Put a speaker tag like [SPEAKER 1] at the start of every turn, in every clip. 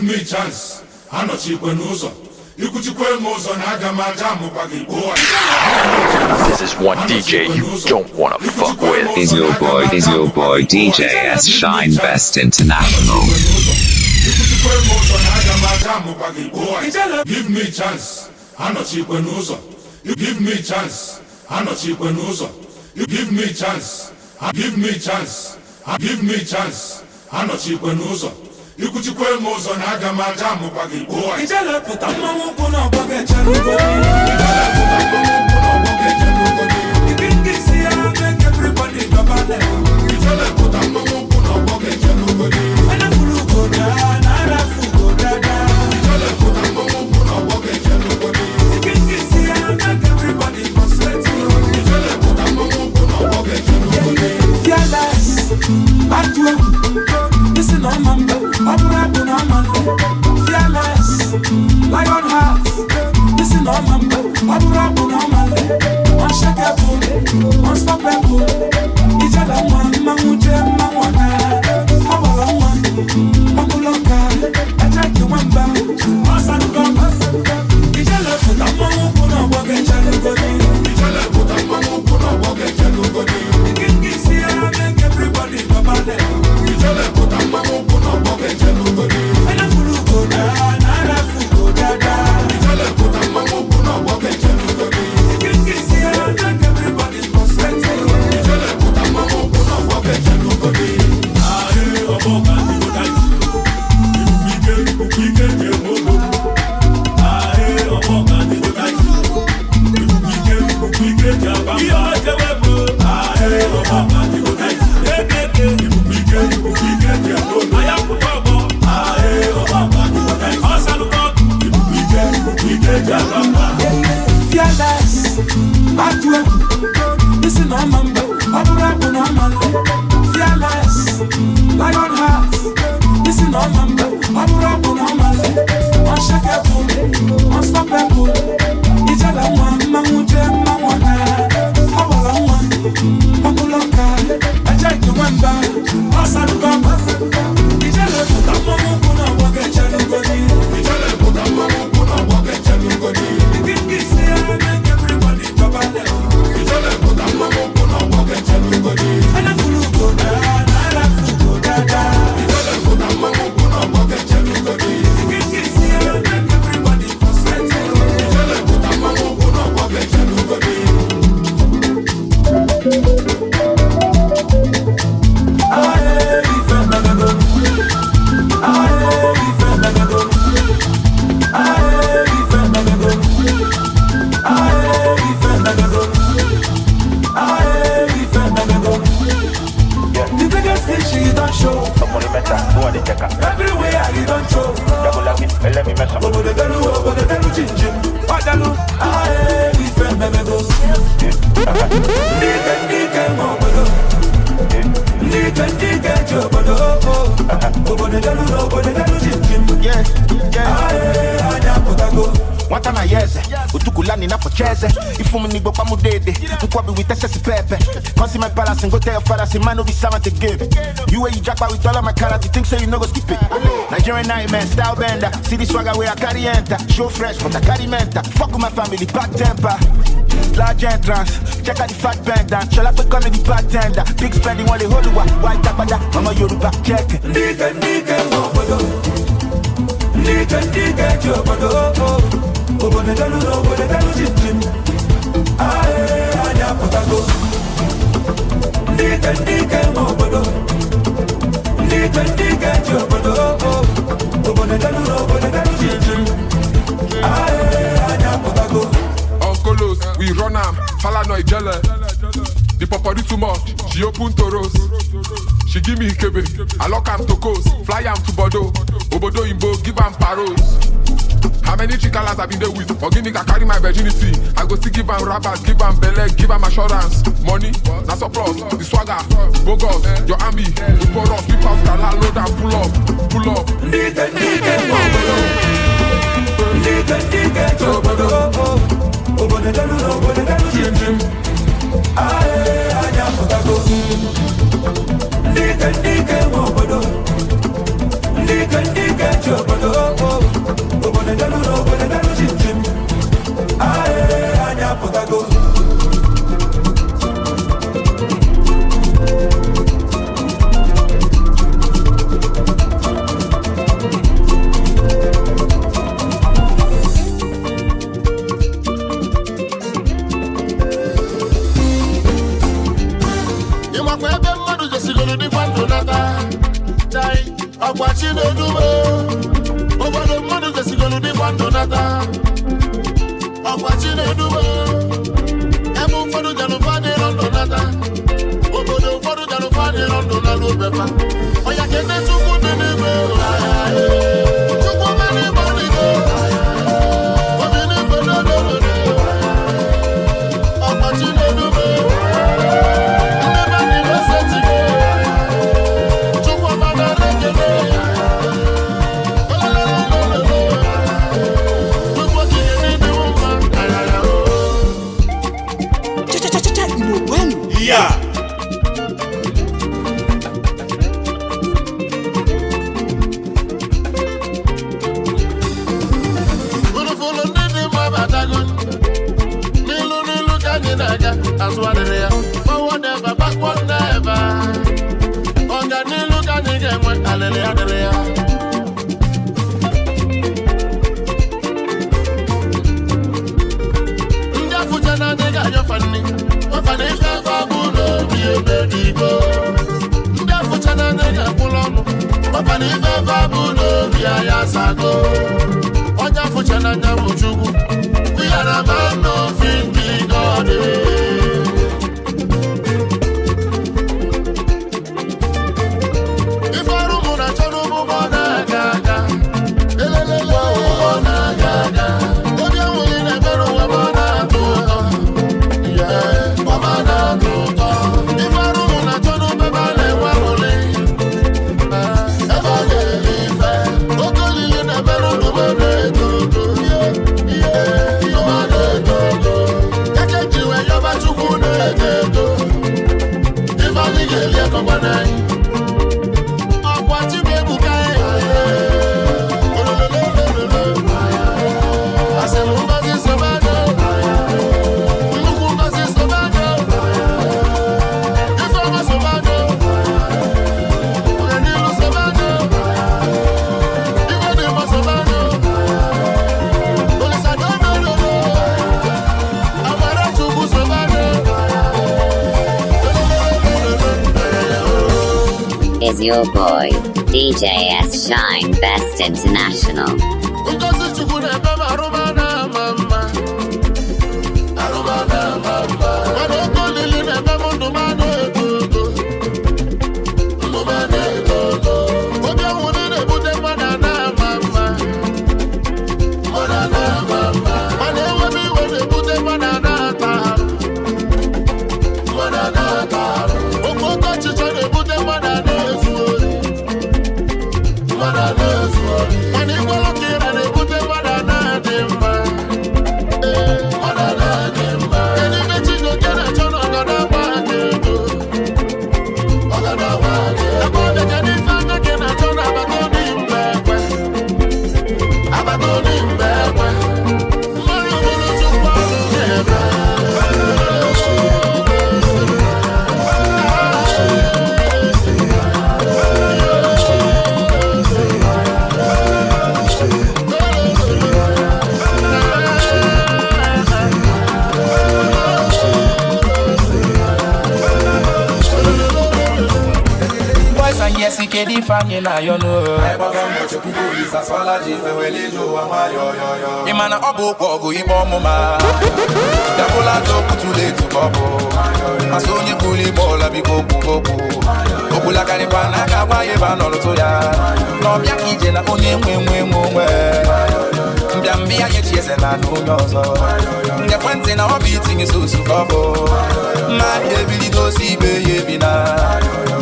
[SPEAKER 1] Give me chance, anọchikwe n'ụzọ. Ikwuchikwe m ụzọ na aga m aja amụkwa gị kpụọ.
[SPEAKER 2] This is one DJ you don't wanna fuck with.
[SPEAKER 3] Is your boy DJ S Shine Best International.
[SPEAKER 1] Ikwuchikwe m ụzọ na aga m aja amụkwa gị kpụọ. Give me chance, anọchikwe n'ụzọ. Give me chance, anọchikwe n'ụzọ. Give me chance, give me chance, give me chance, anọchikwe n'ụzọ. Ikwuchikwe m ụzọ na aga m aja amụkwa gị kpụọ.
[SPEAKER 4] Ijele pụta, mmanwụ ụkwụ n'ọgbọ ga-eche n'ugodi.
[SPEAKER 1] Ijele pụta, mmanwụ ụkwụ n'ọgbọ ga-eche n'ugodi.
[SPEAKER 4] Ikinga isi ya make everybody dọbale.
[SPEAKER 1] Ijele pụta, mmanwụ ụkwụ n'ọgbọ ga-eche n'ugodi.
[SPEAKER 4] Anafuru ugo daa na arafu ugo dada.
[SPEAKER 1] Ijele pụta, mmanwụ ụkwụ n'ọgbọ ga-eche n'ugodi.
[SPEAKER 4] Ikinga isi ya make everybody concentrate.
[SPEAKER 1] Ijele pụta, mmanwụ ụkwụ n'ọgbọ ga-eche n'ugodi.
[SPEAKER 4] Fearless, atụ egwu, isi na ọma mba, ọ bụrụ abụ na ọma nle. Fearless, lion heart, isi na ọma mba, ọ bụrụ abụ na ọma nle. Unshakable, unstoppable, ijele nwa mmanwụ jee mmanwụ ọna, ọ gbara nwa, ọbụla ọka, eje ji nwamba, ọsanugo, ijele pụta, mmanwụ kwụ n'ọgbọ ga-eche n'ugodi.
[SPEAKER 1] Ijele pụta, mmanwụ ụkwụ n'ọgbọ ga-eche n'ugodi.
[SPEAKER 4] Ikinga isi ya make everybody dọbale.
[SPEAKER 1] Ijele pụta, mmanwụ ụkwụ n'ọgbọ ga-eche n'ugodi.
[SPEAKER 4] Anafuru ugo daa na arafu ugo dada.
[SPEAKER 1] Ijele pụta, mmanwụ ụkwụ n'ọgbọ ga-eche n'ugodi.
[SPEAKER 4] Ikinga isi ya make everybody concentrate.
[SPEAKER 1] Ijele pụta, mmanwụ ụkwụ n'ọgbọ ga-eche n'ugodi.
[SPEAKER 5] Ọgbọ ka ndị go tight. Ike ike ji egbu ogo. Ọgbọ ka ndị go tight. Ike ike ji aba mba. Ihe ochewe bụ ọgbọ ka ndị go tight. Ekeke ike ike ji egbu ogo. Anya pụta ọgbọ. Ọgbọ ka ndị go tight. Ọsalụkọ ike ike ji aba mba.
[SPEAKER 4] Fearless, atụ egwu, isi na ọma mba, ọ bụrụ abụ na ọma nle. Fearless, lion heart, isi na ọma mba, ọ bụrụ abụ na ọma nle. Unshakable, unstoppable, ijele nwa mmanwụ jee mmanwụ ọna, ọ gbara nwa, ọbụla ọka, eje nke nwamba, ọsanugo, ijele pụta, mmanwụ ụkwụ n'ọgbọ ga-eche n'ugodi.
[SPEAKER 1] Ijele pụta, mmanwụ ụkwụ n'ọgbọ ga-eche n'ugodi.
[SPEAKER 4] Ikinga isi ya make everybody dọbale.
[SPEAKER 1] Ijele pụta, mmanwụ ụkwụ n'ọgbọ ga-eche n'ugodi.
[SPEAKER 4] Anafuru ugo daa na arafu ugo dada.
[SPEAKER 1] Ijele pụta, mmanwụ ụkwụ n'ọgbọ ga-eche n'ugodi.
[SPEAKER 4] Ikinga isi ya make everybody concentrate.
[SPEAKER 1] Ijele pụta, mmanwụ ụkwụ n'ọgbọ ga-eche n'ugodi.
[SPEAKER 4] Aye, ife megago. Aye, ife megago. Aye, ife megago. Aye, ife megago. Aye, ife megago. The biggest fish you don show. Everywhere you don show. Obodo delu, obodo delu jinjim. Ọdalu, aye, ife megago. Ndike ndike nwe obodo. Ndike ndike ji obodo. Obodo delu na obodo delu jinjim.
[SPEAKER 6] Yeah.
[SPEAKER 4] Aye, anya pụtago.
[SPEAKER 6] Nwata na ya eze utukulani na focheze ifumi pamudede nkwabi with excess pepe. Come see my palace and go tell your father say man no be servant again. You where you jackpot with all of my character, you think say you no go skip it. Nigerian nightmare, style bender. See the swagger where I carry enter. Show fresh but I carry mental. Fuck with my family, bad temper. Large entrance, check out the fat bend down. Shall I become the bartender? Big spending while they hold you. White tapada, mama Yoruba, check it.
[SPEAKER 4] Ndike ndike nwe obodo. Ndike ndike ji obodo. Obodo delu na obodo delu jinjim. Aye, anya pụtago. Ndike ndike nwe obodo. Ndike ndike ji obodo. Obodo delu na obodo delu jinjim. Aye, anya pụtago.
[SPEAKER 7] Uncolos, we run am, Falana Ijele. The popori too much, she open toros. She give me Ikebe, I lock am to coast, fly am to Bordeaux. Obodo Imbo, give am paros. How many chikalas I been there with? Organic, I carry my virginity. I go still give am rabbit, give am belle, give am assurance. Money, na surplus, the swagger, bogus, your army, we pour us, we pass, load and pull up, pull up.
[SPEAKER 4] Ndike ndike nwe obodo. Ndike ndike ji obodo. Obodo delu na obodo delu jinjim. Aye, anya pụtago. Ndike ndike nwe obodo. Ndike ndike ji obodo.
[SPEAKER 8] fa. Ọya kene Chukwu bi n'igwe. Chukwu bi n'igwe n'igwe. Obi n'igwe n'ododo. Ọkwa chi na-edube. Ndị be anyị na-esetigo. Chukwu ọma nara ekele. Olololololo. Chukwu okike n'ịdịwo mma. Ayaya o.
[SPEAKER 9] Cha-cha-cha-cha, Igbo kwenu.
[SPEAKER 5] Yeah.
[SPEAKER 8] Ụlụfụlụ ndị dị mma batago. N'ilu n'ilu ka anyị na-aga, azụ adịrị ya. Forward ever, backward never. Ọganilu ka anyị ga-enwe, alịlị adịrị ya. Ndị afụcha na adịghị anyọfa nni, ọfa na ife afọ bụ n'obi ebe dị igbo. Ndị afụcha na adịghị akwụla ọnụ, ọfa na ife afọ bụ n'obi anyị asago. Onye afụcha n'anya bụ Chukwu. We are a man of the God. Ife ọrụ mụ na-achọ n'ụgbọ na-aga aga. Elelele ụgbọ na-aga aga. Obi enweghị na-emere ụwa ma ọ na-atọ ụtọ. Yeah, ọ ma na-atọ ụtọ. Ife ọrụ mụ na-achọ n'ụgbọ ebe a na-enwe aṅụrị. Ebe ọ na-eli ife. Oke olili na-emere ụlọ ma ọ na-eto ụtọ. Yeah, yeah, ọ ma na-eto ụtọ. Eke ji wee yọba Chukwu na-eto eto. Ife anyị ga-eli akọkwa n'anyị. Ọkwa Chibuebuka e. Olololololo. Asịrị ngozi sobe anya. Nnukwu ngozi sobe anya. Ifeọma sobe anya. Ọganilu sobe anya. Ife dị mma sobe anya. Olisa dodododo. Amara Chukwu sobe anya.
[SPEAKER 10] Is your boy, DJ S Shine Best International.
[SPEAKER 8] Ngozi Chukwu na-eme m arụma na-ama mma. Arụma na-ama mma. Mana oke olili na-eme m ndụ m a na-eto eto. Ndụ m a na-eto eto. Obi anwụrị na-ebute mmadụ a na-ama mma. Mmadụ a na-ama mma. Mana ewebe iwe na-ebute mmadụ a na-ata arụ. Mmadụ a na-ata arụ. Oke oke ọchịchọ na-ebute mmadụ a na-ezu ori. Mmadụ a na-ezu ori. Mana ịgwalụ ka ịra na-ebute mmadụ a na-adị mma. Ee, mmadụ a na-adị mma. Kedu ibe Chijioke na-achọ na ọgọdọ agba aka ego? Ọgọdọ agba aka ego. Ebe ọ dị, kedu ife anya gị na-achọ na agbata obi mgbe ekwe? Agbata obi mgbe ekwe. Mmadụ bụrụ Chukwu ọrụ na-eme.
[SPEAKER 4] Boys and yes, kedu ife anyị na-ayọ n'o? Ị ma na ọ bụ ụkwa ọgụ ikpe ọmụma Dapụla aja okwu tụrụ etu ka ọ bụ Asị onye kwuru igbe ọla biko kwuo okwu Okwulakarịkwa na aka agwa ya ebe a nọrụtụ ya Na ọbịa ka ije na onye nwe nwe nwe onwe Mbịambịa ya echi eze na anụ onye ọzọ Ndị ekwentị na ọ bụ itinye sosu ka ọ bụ Mma ebilidosi ibe ya ebina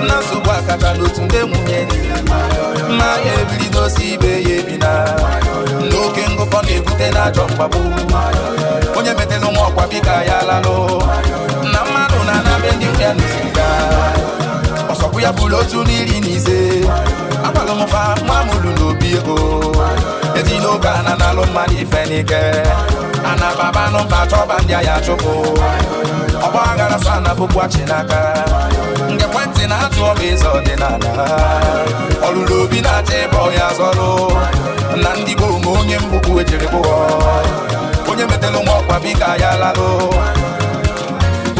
[SPEAKER 4] Na nsogbu akacha n'otu ndị nwunye di Mma ebilidosi ibe ya ebina N'oke ngụkọ na-ebute n'ajọ mgbagbu Onye metelu nwa ọkwa bika ya lalụ Na mmadụ na-anabe ndị nwunye nụziri ya Ọsọkwụ ya bụrụ otu n'iri na ise Agbalụ m fa nwa mụrụ n'obi ego Eji n'oge ana na-alụ mmadụ ife n'ike Ana baba nụ mba chọba ndị agha chụpụ Ọgba aghara sa na bụkwa chi n'aka Ndị ekwentị na-atụ ọba ịzọ ọdịnala Ọlụlụ obi na-achọ ịbọ ya zọlụ Na ndị gboo ma onye mgbukwu ejiri bụọ Onye metelu nwa ọkwa bika ya lalụ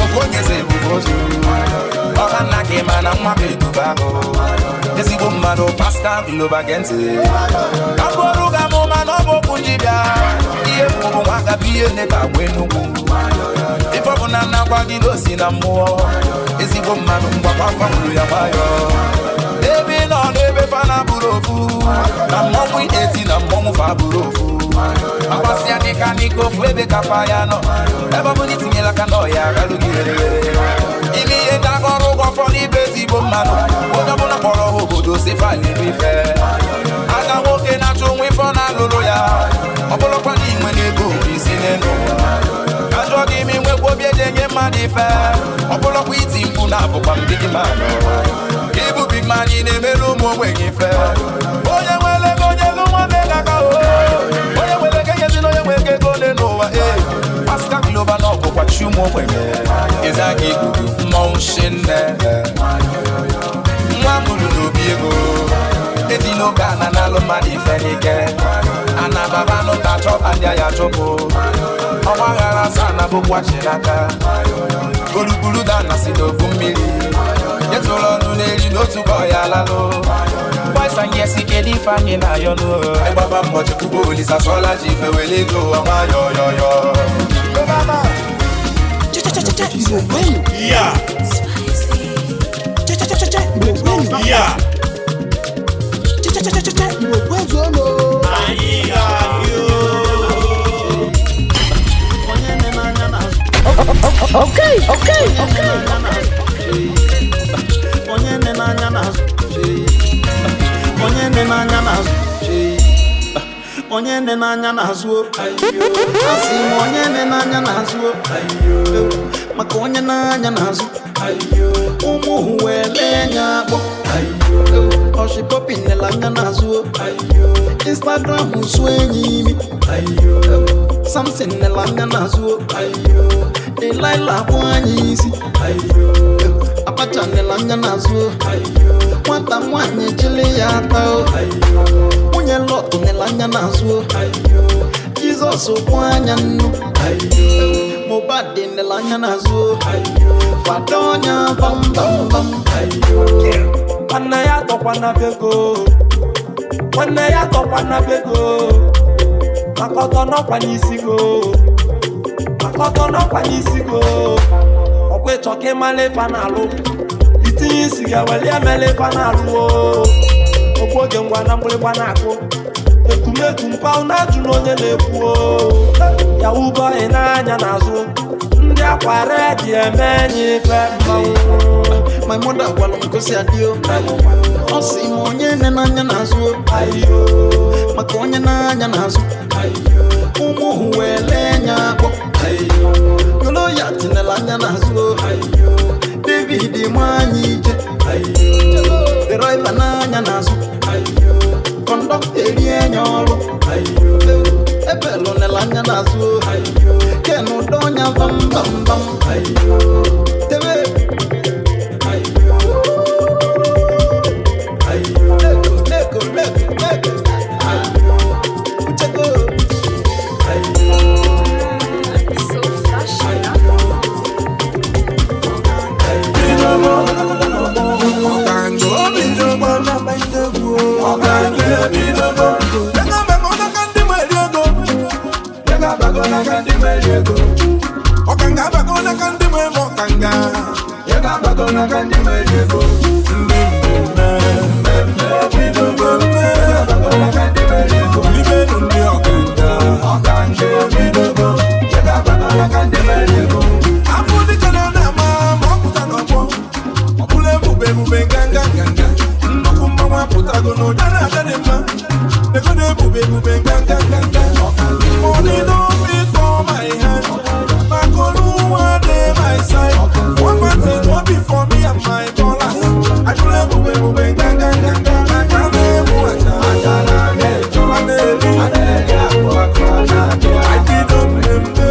[SPEAKER 4] Ofu onye si ebubo ozu Ọha nna gị ma na nwa bụ eduba ahụ Ezigbo mmadụ Pascal Global gee ntị Ka m bụrụ gị amụma na ọ bụ okwu nji bịa Ihe bụ nwa gabụ ihe nne-ka agwa Enugwu Ife ọbụla na-agwa gị na o si na mmụọ Ezigbo mmadụ mgbakwa afọ nwụrụ ya nwayọọ. ofu na mmọnwụ eti na mmọnwụ fa bụrụ ofu agbasịa dịka n'ike ofu ebe ka fa ya nọ ebe ọ bụla itinyela aka n'ọya agalụ gị were were ime ihe ndị aka ọrụ ụgwọ fọ n'ibe ezigbo mmadụ onye ọbụla kpọrọ ha obodo si fala ife aka nwoke na-achụ nwa ife ọ na-alụlụ ya ọ bụrụkwa na inwe n'ego isi n'elu ka jụọ gị ime nwekwa obi eji enye mmadụ ife ọ bụrụkwa iti mkpu na abụkwa m big man ịbụ big man ị na-emere ụmụ ogbenye ife onye nwere ego onye ego nwanne ga-aka o onye nwere ego enyezina onye nwere ego ole n'ụwa ee Pascal Global na ọbụkwa chi ụmụ ogbenye eze aka ikuku mmọnwụ shinne nwa mụrụ n'obi ego eji n'oge ana n'alụ mmadụ ife n'ike ana baba nụta chọba ndị agha chụpụ ọnwa aghara asaa na bụkwa chi n'aka gburugburu dana si n'obu mmiri nyetụrụ ọnụ n'eri n'otu ka ọya lalụ boys and kedu ife anyị na-ayọ nụ ịgbaba mbọ chekwuba olisa sọla ji ife wele ego ụwa nwayọọ yọyọ.
[SPEAKER 5] Yeah. Yeah. Anyị ga-adị.
[SPEAKER 9] Okay.
[SPEAKER 11] Onye nne n'anya n'azụ, onye nne n'anya n'azụ, onye nne n'anya n'azụ, asị m onye nne n'anya n'azụ, maka onye n'anya n'azụ ụmụ wee lee anya akpọ ọchịpọpị nele anya n'azụ, Instagram su enyi imi Samson nele anya n'azụ, Delilah bụ anya isi Abacha nele anya n'azụ, nwata nwanyị jili ya ata nwunye Lọtụ nele anya n'azụ, Jizọs bụ anya nnu Mohbad nele anya n'azụ, fada ọnya bam bam bam.
[SPEAKER 12] Nwanne ya tọkwa na bego, nwanne ya tọkwa na bego, maka ọtọ n'ọkwa n'isi go, maka ọtọ n'ọkwa n'isi go. Ọkwa ịchọ ka ịmala ife na-alụ, itinye isi ga weli emela ife na-alụ o. Ogbu oge ngwa na mgbịrịgba na-akụ ekumekwu mpa na-ajụ na onye na-ekwu o. Yahoo boy n'anya n'azụ ndị akwa redi eme enyi ife mmanwụ.
[SPEAKER 11] My mother gwara m gosi adị o, ọ sị m onye nne n'anya n'azụ, maka onye n'anya n'azụ ụmụ wee lee anya akpọ Goloya tinyere anya n'azụ, David nwanyị ije deraiva n'anya n'azụ, kọndọkta erie anya ọrụ ebelu nele anya n'azụ, ken ụdọnya bam bam bam tebe. Leko, leko, leko. Ucheko.
[SPEAKER 13] So flashy.
[SPEAKER 1] Ọkanga abago n'aka ndị nwe m ọkanga. Ego abago n'aka ndị nwe ego. Ndị mmemme ebidogo mme. Ego abago n'aka ndị nwe ego. Libenu ndị ọkanga. Ọkanga ebidogo. Ego abago n'aka ndị nwe ego. Afọ dịka na na-ama ma ọ pụta n'ọgbọ. Ọ bụla ebube ebube nganga nganga. Nnukwu mmanwụ apụtago n'ụdị na-ada dị mma. Ego na-ebube ebube nganga nganga. Money no fit for my hand. Makoluwa dey my side. One man thing no be for me and my dollars. Ajule ebube ebube nganga nganga. Aka na-egbu aja. Aja na-ejo. A na-eri. A na-eri akụ akụ a na-abịa. Abido mmemme.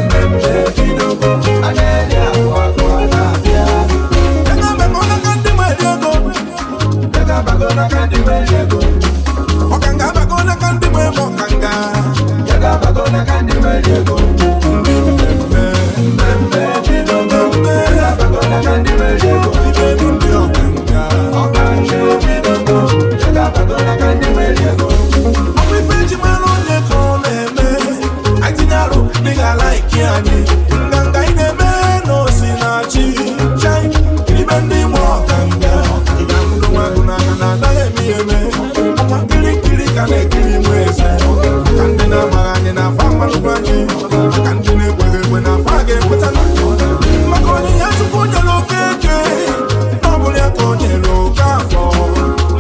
[SPEAKER 1] Mmemme ebidogo. A na-eri akụ akụ a na-abịa. Ego abago n'aka ndị nwere ego. Ego abago n'aka ndị nwere ego. Ọkanga abago n'aka ndị nwe m ọkanga.
[SPEAKER 4] eze. Maka ndị na-amaghị anyị na-afa mmalụgwa anyị. Maka ndị na-ekweghị ekwe na-afa ga-ekweta. Maka onyinye Chukwu nyere Okeke, na ọ bụrụ ya ka o nyere Okafọ.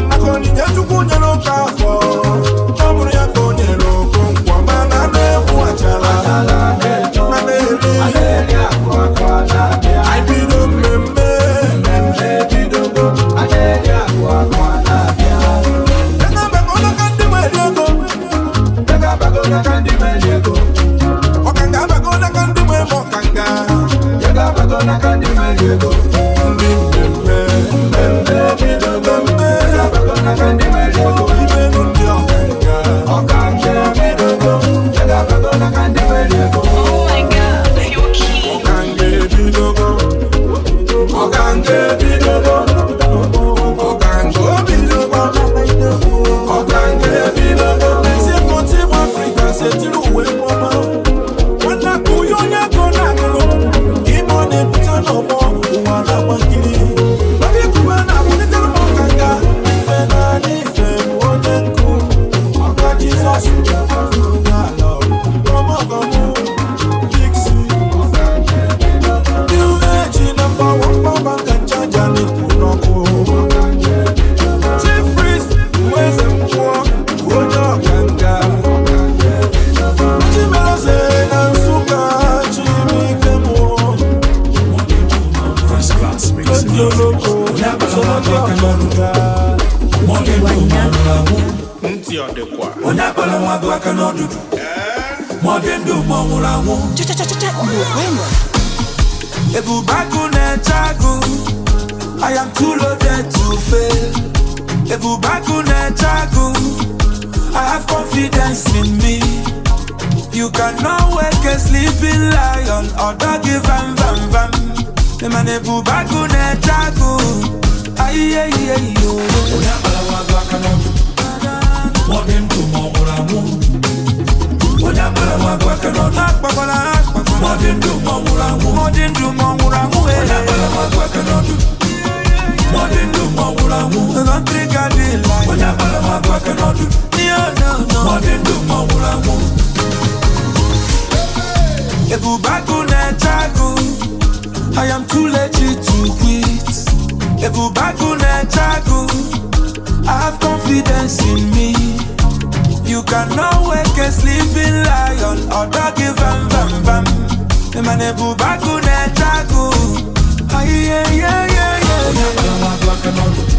[SPEAKER 4] Maka onyinye Chukwu nyere Okafọ, na ọ bụrụ ya ka o nyere Okonkwo. Mana a na-egwu achara, a na-eri. Anyị bido mmemme. Ego abago n'aka ndị nwere ego. Ọkanga abago n'aka ndị nwe m ọkanga. Ndị mmemme, mmemme bidogo, mmemme ibenu ndị ọkanga.
[SPEAKER 13] Oh my God, you're king.
[SPEAKER 4] Ọkanga ebidogo, ọkanga ebidogo, ọkanga obidogo, ọkanga ebidogo. N'ezie ka otu ịgba Afrịka si etiri uwe ọma. Nwanne aka uye onye ego na-agụrụ, ime ọ na-ebute n'ọgbọ ụwa na-agba nkiri. Obi Kuba na-akwụlitere m ọkanga, ife naanị ife bụ onye nkụ. Ọka Jizọs onye ala, ọmọgọmụ, Dixie. New age number one power bank and charger na-ekwu n'ọkụ. Chief priest bụ eze mmụọ, bụ onye ọkanga. Chimereze na Nsụka, Chibuike mụọ.
[SPEAKER 5] First class mixing.
[SPEAKER 4] Oti oloko, soro ndị ọkanga.
[SPEAKER 5] Ntị ọ dịkwa. Onye akpala nwa agụ aka n'ọdụdụ. Ma ọ dị ndụ ma ọ nwụrụ anwụ.
[SPEAKER 4] Ebube agụ na-eche agụ. I am too loaded to fail. Ebube agụ na-eche agụ. I have confidence in me. You cannot wake a sleeping lion or doggy vam vam vam. Man, ebube agụ na-eche agụ. Aye, aye, aye, oh.
[SPEAKER 5] Onye akpala nwa agụ aka n'ọdụdụ. Ma ọ dị ndụ ma ọ nwụrụ anwụ. Onye akpala nwa agụ aka n'ọdụdụ.
[SPEAKER 4] Akpakwala, akpakwala.
[SPEAKER 5] Ma ọ dị ndụ ma ọ nwụrụ anwụ.
[SPEAKER 4] Ma ọ dị ndụ ma ọ nwụrụ anwụ, eh.
[SPEAKER 5] Onye akpala nwa agụ aka n'ọdụdụ. Ma ọ dị ndụ ma ọ nwụrụ anwụ.
[SPEAKER 4] Don't trigger the lion.
[SPEAKER 5] Onye akpala nwa agụ aka n'ọdụdụ.
[SPEAKER 4] No, no, no.
[SPEAKER 5] Ma ọ dị ndụ ma ọ nwụrụ anwụ.
[SPEAKER 4] Ebube agụ na-eche agụ. I am too legit to quit. Ebube agụ na-eche agụ. I have confidence in me. You cannot wake a sleeping lion or doggy vam vam vam. Man, ebube agụ na-eche agụ. Aye, aye, aye, aye,
[SPEAKER 5] Onye
[SPEAKER 4] aye.
[SPEAKER 5] akpala nwa agụ aka n'ọdụdụ.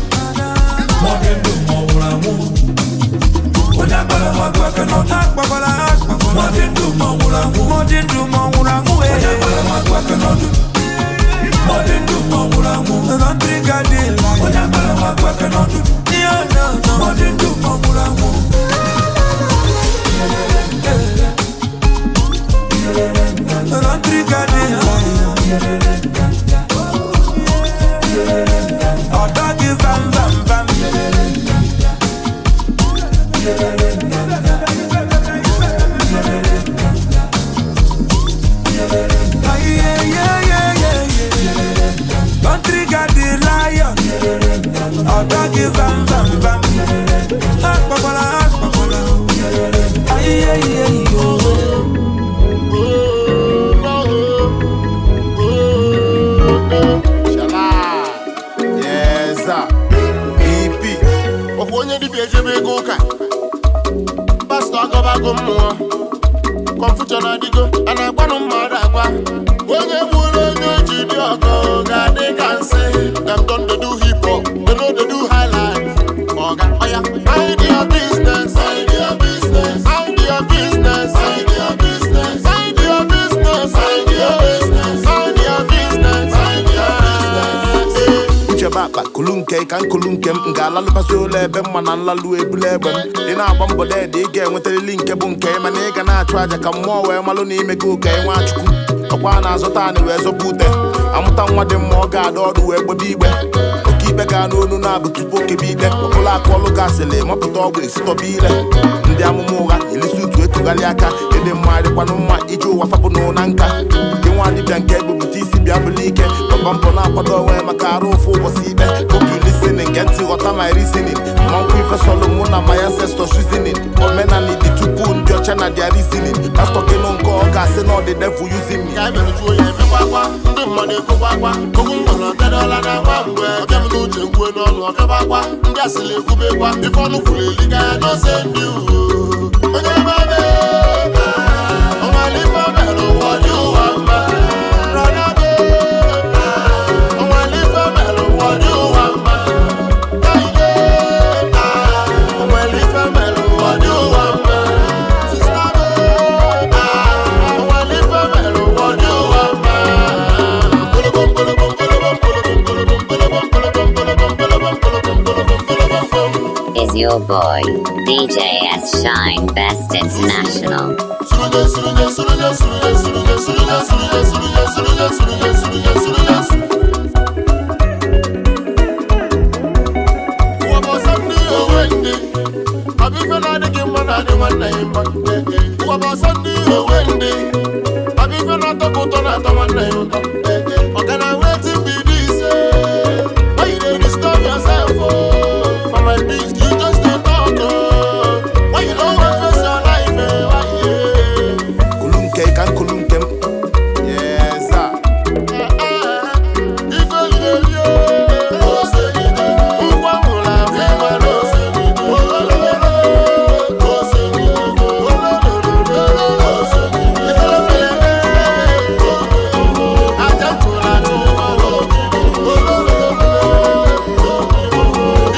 [SPEAKER 5] Ma ọ dị ndụ ma ọ nwụrụ anwụ. Onye akpala nwa agụ aka n'ọdụdụ.
[SPEAKER 4] Akpakwala, akpakwala.
[SPEAKER 5] Ma ọ dị ndụ ma ọ nwụrụ anwụ.
[SPEAKER 4] Ma ọ dị ndụ ma ọ nwụrụ anwụ, eh.
[SPEAKER 5] Onye akpala nwa agụ aka n'ọdụdụ. Ma ọ dị ndụ ma ọ nwụrụ anwụ.
[SPEAKER 4] Don't trigger the lion.
[SPEAKER 5] Onye akpala nwa agụ aka n'ọdụdụ.
[SPEAKER 4] No, no, no.
[SPEAKER 5] Ma ọ dị ndụ ma ọ nwụrụ anwụ.
[SPEAKER 4] Don't trigger the lion. Or doggy vam vam vam. Aye, aye, aye, aye, aye. Don't trigger the lion. Or doggy vam vam vam. Akpakwala, akpakwala. Aye, aye, aye, oh.
[SPEAKER 8] Shala. Yes, sir. EP. Ọkwa onye dibịa ejebe ego ụka. Pastọ agọbago mmụọ. Kọmfuta na-adịgo, a na-agwanụ mmadụ agwa. Onye gburu onye oji dị ọgọ ga-adị ka nsị. Dem don dey do hip hop, they no dey do high life. Oga, oya, mind your business, mind your business, mind your business, mind your business, mind your business, mind your business, mind your business, mind your business.
[SPEAKER 6] Uche bụ akpa kulu nke ka nkulu nke m ga-alalụbasị ụlọ ebe mma na nlalụ ebule egbe m. Ị na-agba mbọ deede, ị ga-enwetarịrị nke bụ nke, mana ị ga na-achụ aja ka mmụọ wee malụ na ime gị ụka. Nwachukwu ọkwa a na-azụta anị wee zọba ute amụta nwa dị mma, ọ ga-ada ọdụ wee gbebe igbe oke ikpe ga n'onu na-abụ tupu okebe ikpe ọbụla akụ ọlụ gasịrị mapụta ọgwụ esitọba ile ndị amụma ụgha elisi utu etugharị aka ịdị mma dịkwanụ mma iji ụwa fapụ na nka gị nwa dibịa nke ebupụta isi bịa bụla ike gbaba mbọ na-akwado onwe maka arụ ụfụ ụbọchị ikpe. Hope you listening.
[SPEAKER 9] Gee ntị, ghọta my reasoning. Mmankwụ ife sọlụ mụ na my ancestors reasoning. Omenani dị tupu ndị ọcha na their reasoning. Pastor gịnụ nke ọ ga-asị na ọ dị devil using me.
[SPEAKER 8] Ka anyị mere juo ya efekwakwa, ndị mmadụ ekwukwakwa okwu m gwara ọbịadọla na nwa mgbe ọbịa m n'uche nkwue n'ọnụ ọfịakwakwa, ndị asịrị ekwubekwa ife ọnụ kwuru eliga ya n'ose ndị uwe onye mebe ọnwale ife o mere ụwa dị ụwa mma. Brother be, ọnwale ife o mere ụwa dị ụwa mma. Kaide, ọnwale ife o mere ụwa dị ụwa mma. Sister be, ọnwale ife o mere ụwa dị ụwa mma.
[SPEAKER 10] Is your boy, DJ S Shine Best International.
[SPEAKER 8] Ụwa bụ ọsọ ndị owe ndị. Ọ bụ ife na-adịghị mma na-adị nwanne ya mma. Ụwa bụ ọsọ ndị owe ndị. Ọ bụ ife na-atọ gị ụtọ na-atọ nwanne ya ụtọ. Ọga na wetin be this, eh? Why you dey disturb yourself, oh? For my peace, you just dey talk, oh. Why you no wan face your life, eh? Why, yeah?
[SPEAKER 9] Kulu nke ka nkulu nke m. Yes, sir.
[SPEAKER 8] Ife lili o, ose gide. Nkwa nwụrụ anwụ ịma na ose gide. Olololo, ose gide. Olololo, ose gide. Ifele mere eme, aja tụrụ atụ ụlọ. Olololo,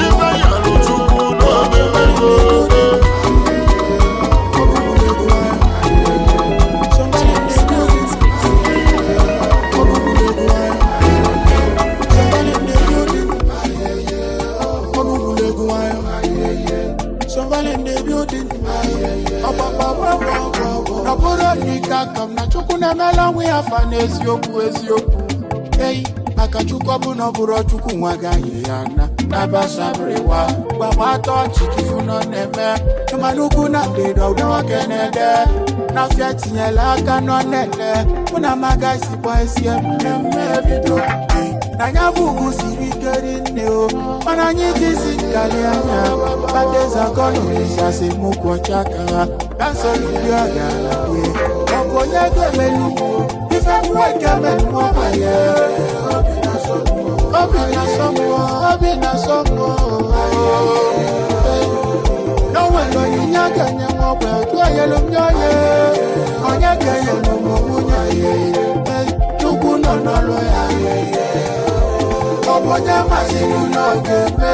[SPEAKER 8] ife yọrọ Chukwu n'obere oge.
[SPEAKER 4] Somebody in the building. Ọ bụrụ na ike aka m na Chukwu na-emela onwe ya afa n'eziokwu eziokwu, ei, maka Chukwu, ọ bụ na ọ bụrụ Chukwu nwa gaghị ya na nabasabụrịwa gbagba ọchị kifu nọ na-eme mmanụ ugwu na ndịda ụdị nwoke na-ede n'afịa tinyela aka nọ na-ele mụ na amaga sikwa esi mmemme bido na ya bụ ugwu siri ike rinne o, mana anyị jizi nkali anya batezakọnụlisasi mụkwọcha ka ha kasolu ndị ọrịa na-abịa. Ọ bụ onye ga-emelu ife nwa ga-eme mmụọ ya. Obi na-asọ mmụọ, obi na-asọ mmụọ. N'onwere onyinye a ga-enye nwa ogbe otu onyelu m nye onye onye ga-enyelu m nwunye ya. Chukwu nọ n'ọlụ ya. Ọ bụ onye masịrị na ọ ga-eme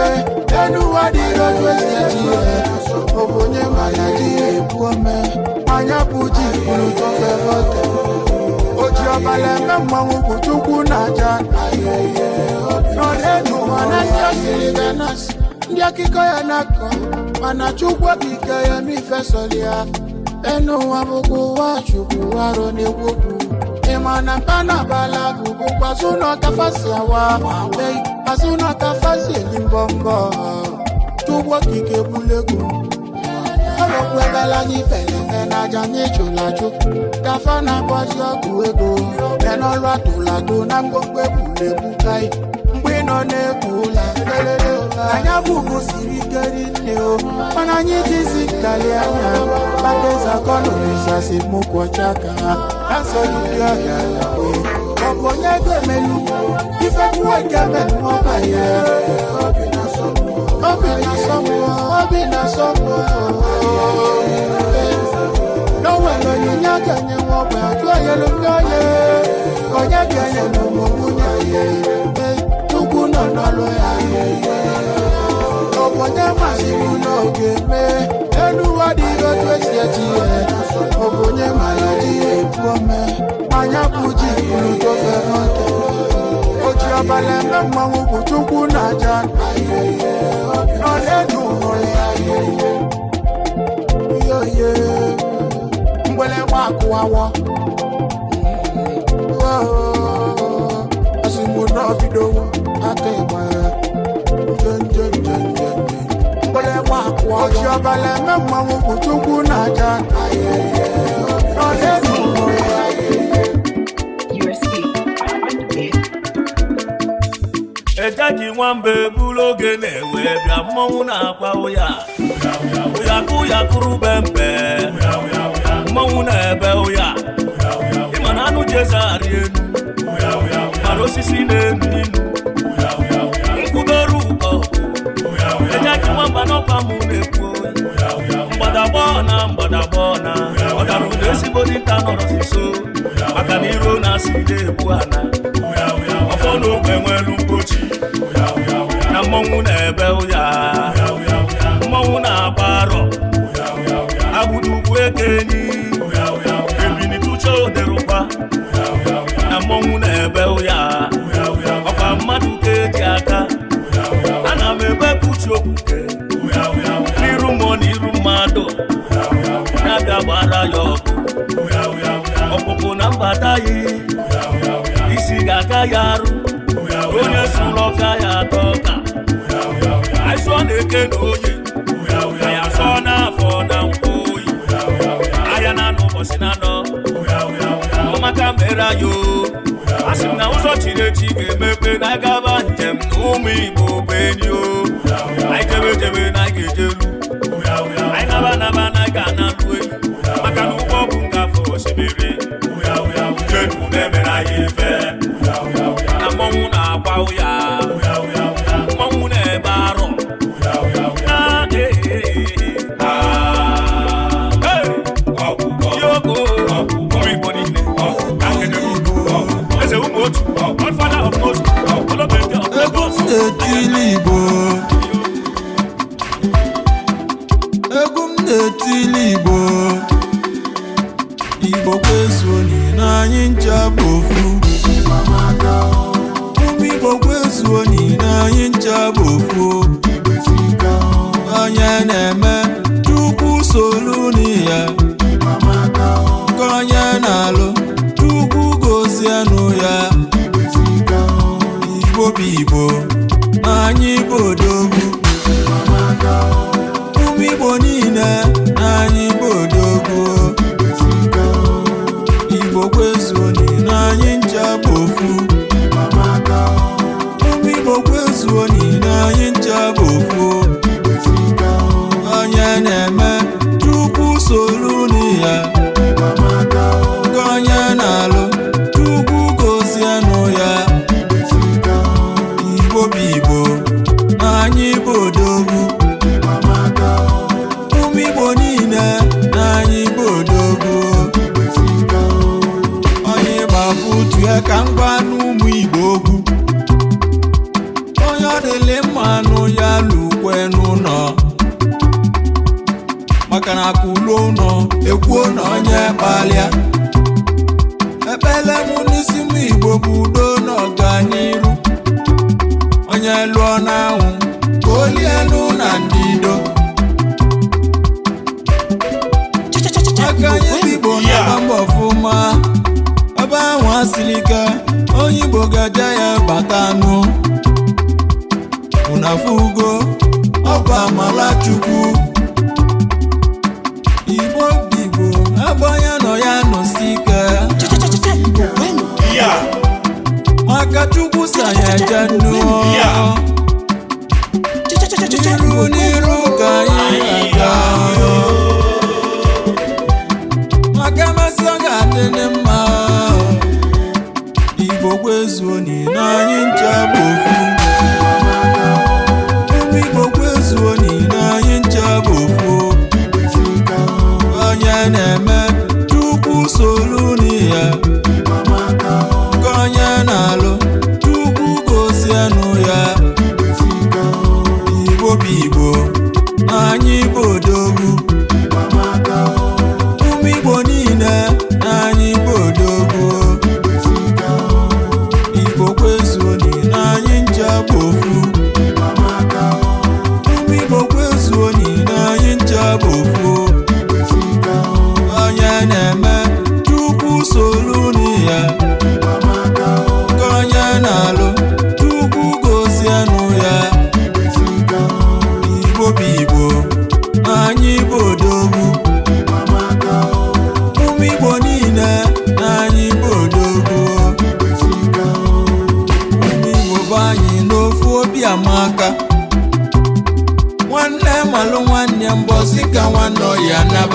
[SPEAKER 4] elu ụwa dịrị otu esi eji ya. Ọ bụ onye ma ya ji ya ebu ome anya bụ ji buru tofe vote oji ọbala eme mmanwụ bụ Chukwu na aja nọ n'elu ụwa na ndị asịrị ga na-asị ndị akụkọ ya na-akọ, mana Chukwu okike ya n'ifesoli ya. Enu ụwa bụkwa ụwa Chukwu arụ na-ekwu okwu. Ịma na mpa na abala bụ bụkwa azụ na ọkafasi awa ei, azụ na ọkafasi eli mbọmbọ. Chukwu okike bulegwu ọrọkwu ebele anyị peleme na aja anyị chụrụ achụ kafa na-akpọzi ọgwụ ego enọlụ atụlatụ na mgbomgbo egwuregwu kai mgbe ị nọ na-egwu ụla lelele. Anya bụbu siri ike rinne o, mana anyị jizi nkali anya batezakọnụlisasi mụkwọcha ka ha asọghị ndị ọrịa na-akwe. Ọ bụ onye ga-emelu ife nwa ga-eme mmụọ ya. Obi na-asọ mmụọ, obi na-asọ mmụọ, obi na-asọ mmụọ. N'onwere onyinye a ga-enye nwa ogbe otu onyelu m nye onye onye ga-enyelu m nwunye ya. Chukwu nọ n'ọlụ ya. Ọ bụ onye masịrị na ọ ga-eme elu ụwa dịrị otu esi eji ya. Ọ bụ onye ma ya ji ya ebu ome anya bụ ji buru tofe moto oji ọbala eme mmanwụ bụ Chukwu na aja nọ n'elu ụlọ ya. Yoye mgbịlịgba akụwawọ osimiri n'obidowo aka ịgba nje nje nje nje mgbịlịgba akụwawọ oji ọbala eme mmanwụ bụ Chukwu na aja nọ n'elu ụlọ ya.
[SPEAKER 5] Ejaji. Nwamba ebulu oge na-ewe bịa mmọnwụ na-akwa ụya ụya kụ ya kụrụ bembe mmọnwụ na-ebe ụya. Ịma na anụ jeze arị enu mara osisi na-enu inu nkwudoru ụkọ Ejyk Nwamba n'ọkwa mụ na-ekwu mgbadagbọ na mgbadagbọ na ọ dara ụda ezigbo dinta nọrọzi nso maka na iro na-asị na-egbu ana ọfọ n'ogbe nwelu mgbochi na mmọnwụ na-ebe ụya mmọnwụ na-agba arọ agbụdugbu ekenyi ebinituche oderukwa na mmọnwụ na-ebe ụya ọkwa mmadụ ka eji aka. Ana m ebepụchi okwuke n'iru mmụọ na iru mmadụ na-abịa gbara ya ọgụ ọpụpụ na mbata ya isi ga-aka ya arụ onye sụrụ ọfịa ya atọ ọka anyị sụọ na-eke na oye anyị asọ n'afọ na nkwụ oyi ahịa na-anọ ụbọchị na-anọ ọmaka mere anyị o. Asị m na ụzọ chiri echi ga-emepe na anyị gaba njem na ụmụ Igbo bụ enyi o. Anyị jebe jebe na anyị ga-ejelu anyị naba naba na anyị ga-analụ enyi maka na ụgbọ bụ ngafe osimiri jenu na-emere anyị ife na mmọnwụ na-akwa ụya mmọnwụ na-ebe arọ na yoko ụmụ Igbo niile eze ụmụ otu Godfather of most olobende of Lagos.
[SPEAKER 4] Egwu m na-etili Igbo, egwu m na-etili Igbo, Igbo kwezuoni na anyị ncha bụ ofu. Ụmụ Igbo kwezuoni na anyị ncha bụ ofu. Onye na-eme Chukwu solu ya, nke onye na-alụ Chukwu gozienụ ya. Igbo bụ Igbo na anyị bụ odogwu. Ụmụ Igbo niile na anyị bụ odogwu. Igbo kwezuoni na anyị ncha bụ ofu. Ụmụ Igbo kwezuoni na anyị ncha bụ ofu. Onye na-eme Chukwu solu ya, nke onye na-alụ Chukwu gozienụ ya. Igbo bụ Igbo na anyị bụ odogwu. Ụmụ Igbo niile na anyị bụ odogwu. Onye gbapụtu ya ka m gwa n'ụmụ Igbo okwu. Onye ọ dịlị mma nụ ya lukwe n'ụlọ maka na akụluo ụlọ ekwuo na onye kpalịa. Ekpele m n'isi m Igbo bụ udo na ọganiru. Onye lụọ n'anwụ ka o lienụ na ndido. Aka anyị bụ Igbo na-agba mbọ ọfụma ebe ahụ asịrị ike onye Igbo ga-eje ya bata nụ. Unafugo ọkwa amala Chukwu. Igbo bụ Igbo ebe onye nọ ya nọsi ike maka Chukwu si anyị eje nnu n'iru n'iru ka anyị aga maka emesị ọ ga-adị mma. Igbo kwezuoni na anyị ncha bụ ofu. Ụmụ Igbo kwezuoni na anyị ncha bụ ofu. Onye na-eme Chukwu solu ya, nke onye na-alụ Chukwu gozienụ ya. Igbo bụ Igbo na anyị bụ odogwu. Ụmụ Igbo niile na anyị bụ odogwu. Igbo kwezuoni na anyị ncha bụ ofu. Ụmụ Igbo kwezuoni na anyị ncha bụ ofu. Onye na-eme Chukwu solu ya, nke onye na-alụ Chukwu gozienụ ya. Igbo bụ Igbo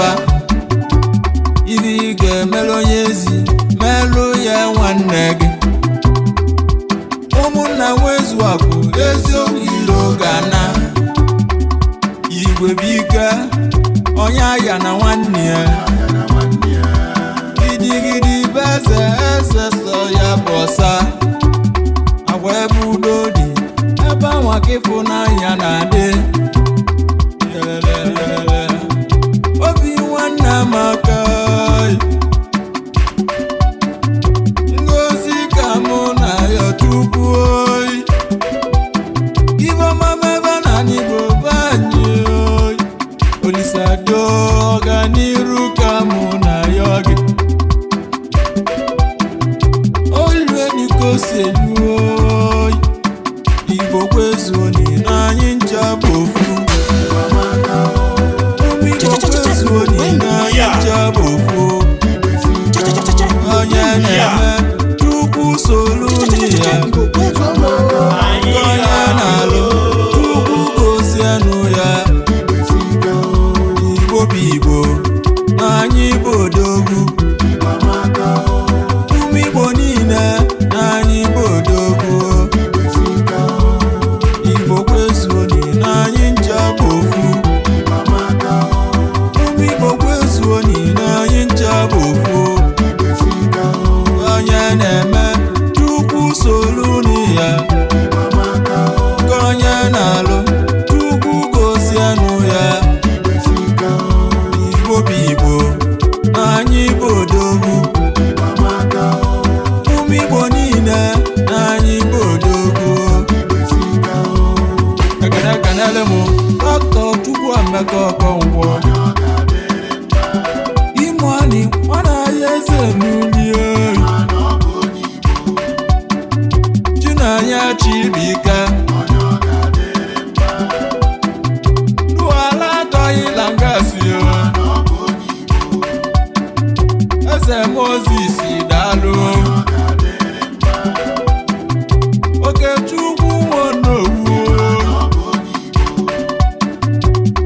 [SPEAKER 4] naba. Ibe ị ga-emelụ onye ezi, melụ ya nwanne gị. Ụmụnna nwezuakụ eziokwu ilo ga-ana. Igwe bụ ike, onye ahịa na nwanne ya. Gidigidi bụ eze, eze sọ ya bụ ọsa. Agwa ebe udo dị, ebe anwa ka ịfụnanya na-adị. Lelelelele. Obi nwanne amaka. Ngozi ka mụ na ya Chukwu oyi. Ibe ọma mebe na n'Igbo be anyị oyi. Olisa do ọganiru ka mụ na ya gị. Olue nikosi elu oyi. Igbo kwezuoni na anyị ncha bụ ofu. Ụmụ Igbo kwezuoni na anyị ncha bụ ofu. Onye na-eme Chukwu solu ya. Onye na-alụ Chukwu gozienụ ya. Igbo bụ Igbo na anyị bụ odogwu. Ụmụ Igbo niile na anyị bụ odogwu. Igbo kwezuoni na anyị ncha bụ ofu. Ụmụ Igbo kwezuoni na anyị ncha bụ ofu. Onye na-eme Chukwu solu ya. Ka onye na-alụ Chukwu gozienụ ya. Igbo bụ Igbo na anyị bụ odogwu. Ụmụ Igbo niile na anyị bụ odogwu. Ekene ekenele m Dọkịta Chukwuemeka Okonkwo. Imo-Ani nwana ya eze n'uli. Chinanya Chibuike Duala atọghị langasi o. Eze Moses daalụ. Okechukwu Nwonowu.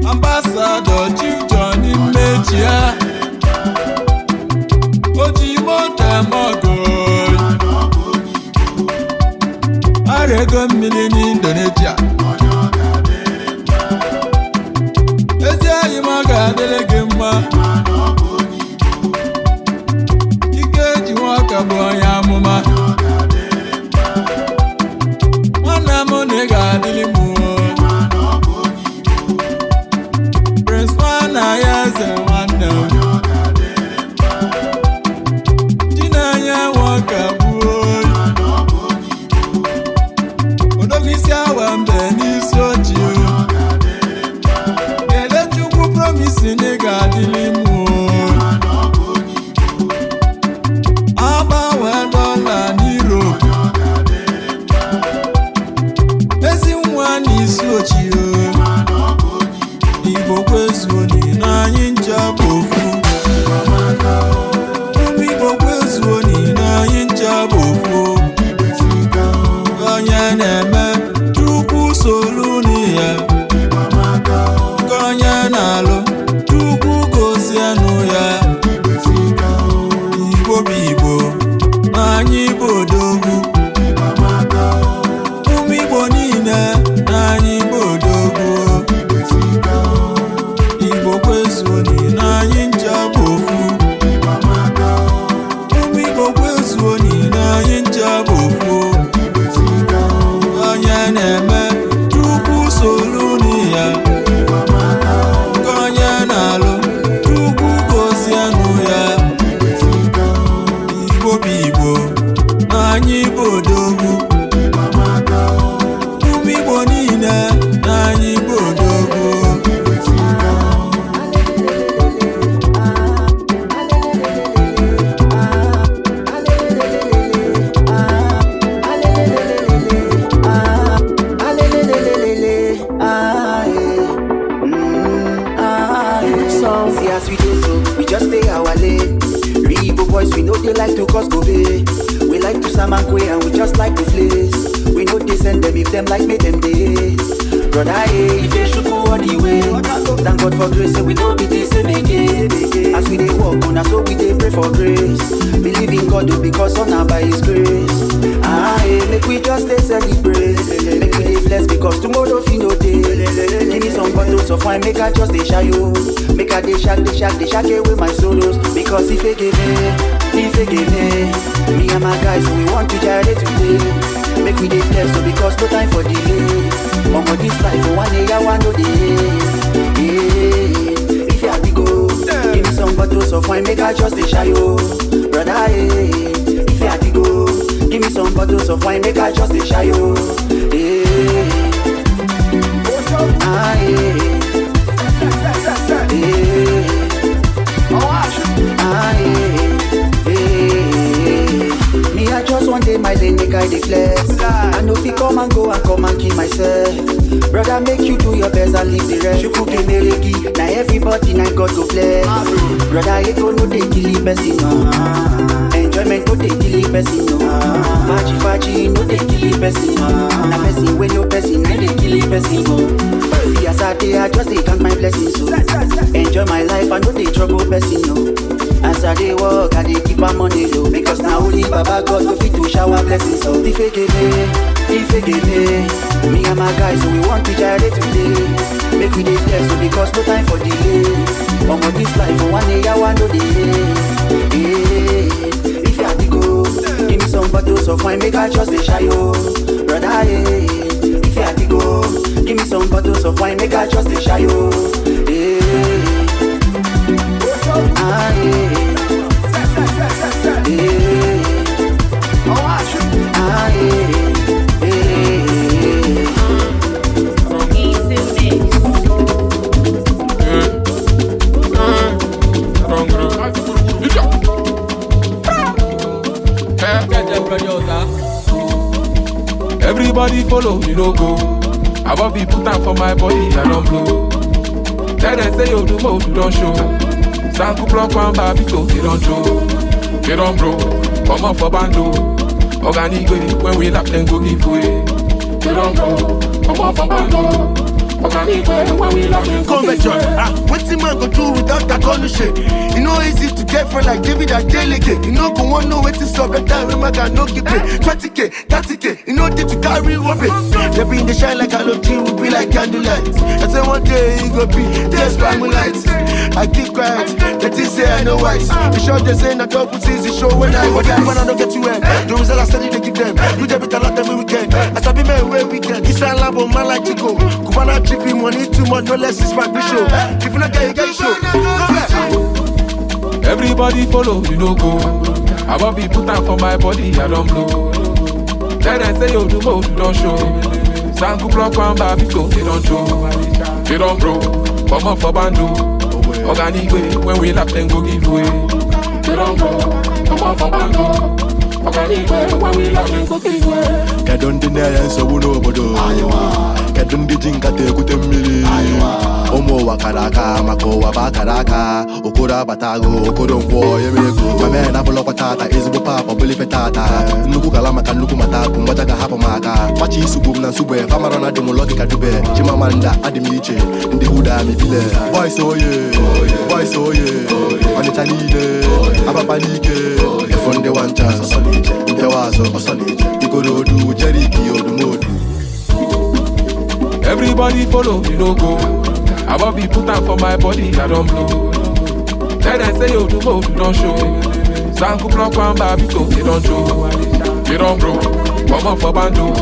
[SPEAKER 4] Ambassador Chief Johnny Mmechia. Oji moto eme ọgụ. Ara ego mmiri n'Indonesia. Ezi enyi m, ọ ga-adịrị gị mma. Ike ji nwaka bụ onye amụma. Nwanne m, na ị ga-adịrị m o. Prince nwanna ya eze nwanne m. Chinenye nwoke bụ oyi. Odogwu isi awa mbe n'isi ochi. Kelechukwu promise na ị ga-adịrị m o. Agbanwe dọla n'Europe. Ezi nwa n'isi ochi o. Igbo kwezuoni na anyị ncha bụ ofu. Ụmụ Igbo kwezuoni na anyị ncha bụ ofu. Onye na-eme Chukwu solu ya. Ka onye na-alụ Chukwu gozienụ ya. Igbo bụ Igbo na anyị bụ odogwu. Ụmụ Igbo niile na anyị bụ odogwu. Igbo kwezuoni na anyị ncha bụ ofu. Ụmụ Igbo kwezuoni na anyị ncha bụ ofu. Onye na-eme Chukwu solu ya. Ka onye na-alụ Chukwu gozienụ ya. Igbo bụ Igbo na anyị bụ odogwu. Ụmụ Igbo niile na anyị bụ odogwu.
[SPEAKER 14] See as we do so, we just stay our lane. Real Igbo boys, we know they like to cause go pay. We like to samankwe and we just like to flex. We know they send them if them like me them days. Brother, eh, if you should go all the way. Thank God for grace, we no be the same again. As we dey walk on, so we dey pray for grace. Believe in God, oh, because on by His grace. Ah, eh, make we just dey celebrate. Make we dey flex because tomorrow fit no dey. Give me some bottles of wine, make I just dey shy yo. Make I dey shak, dey shak, dey shak away my sorrows. Because if you give me, if you give me, me and my guys, we want to gyrate today. Make we dey flex, so because no time for delay. Omo this life, one day I want no day. Yeah. If you have to go, give me some bottles of wine, make I just dey shy yo. Brother, eh. If you have to go, give me some bottles of wine, make I just dey shy yo. Yeah. Ah, yeah. Yeah. Ah, yeah. Yeah. Me, I just one day my lane, make I dey flex. I know if you come and go and come and kill myself. Brother, make you do your best and leave the rest. Chukwu kemeregi, na everybody na God go bless. Brother, ego no dey kill the person, no. Enjoyment no dey kill the person, no. Faji faji no dey kill the person, no. Na person wey no person, na dey kill the person, no. See as I dey, I just dey count my blessings, so enjoy my life, I no dey trouble person, no. As I dey work, I dey keep my money low. Because na only Baba God go fit to shower blessings, so if you give me, if you give me, me and my guys, we want to gyrate today. Make we dey flex, so because no time for delay. Omo this life, one day I want no delay. Yeah. If you have to go, give me some bottles of wine, make I just dey shy yo. Brother, yeah. If you have to go, give me some bottles of wine, make I just dey shy yo. Yeah. Ah, yeah. Yeah. Ah, yeah.
[SPEAKER 7] Everybody follow, you no go. I won't be put out for my body, I don't blow. Tell them say you do more, you don't show. Sanku block one babito, they don't show. They don't bro, come on for bando. Organic way, when we lap them go give way. They don't bro, come on for bando. Organic way, when we lap them go give way.
[SPEAKER 8] What's the man go do without that condition? You know easy to get friend like David Adeleke. You know go want know what is up that time when man no give pay. 20k, 30k, you know they to carry rubbish. They be in the shine like halogen, we be like candlelight. I say one day it go be just by moonlight. I keep quiet, they think say I know wise. The short they say na double season show when I go die. When I don't get you in, the result I steady they give them. You debit a lot every weekend. I be man where weekend. This a lambo man like Chico. Cubana tripping money too much, no less is my show. If you not get, you get show. Go back.
[SPEAKER 7] Everybody follow, you no go. I won't be put out for my body, I don't blow. Tell them say you do more, you don't show. Sanku block one babito, they don't show. They don't bro, come on for bando. Organic way, when we lap them go give way. They don't bro, come on for bando. Organic way, when we lap them go give way.
[SPEAKER 15] Kedu ndị na-enye nsogbu n'obodo? Kedu ndị ji nkata ekute mmiri? Ụmụ ụwa kara aka maka ụwa bụ akara aka. Okoro abatago, okoro nkwọ emego. Ma mee na abụlọkwa tata, ezigbo papa ọbụla ife tata. Nnukwu gala maka nnukwu mata bụ mgbaja ga-ahapụ m aka. Fachi isugbu m na nsugbe, famara na adị m lọgị ka dube. Chimamanda adị m iche, ndị huda m ebile. Boys oye, boys oye, Ọnịcha niile, ababa n'ike. Efu ndị one chance, mpịawa azụ, Ikorodu, Jeriki, Odumodu.
[SPEAKER 7] Everybody follow, you no go. I won't be put out for my body, I don't blow. Tell them say you do more, you don't show. Sanku block one babito, they don't show. They don't bro, come on for bando.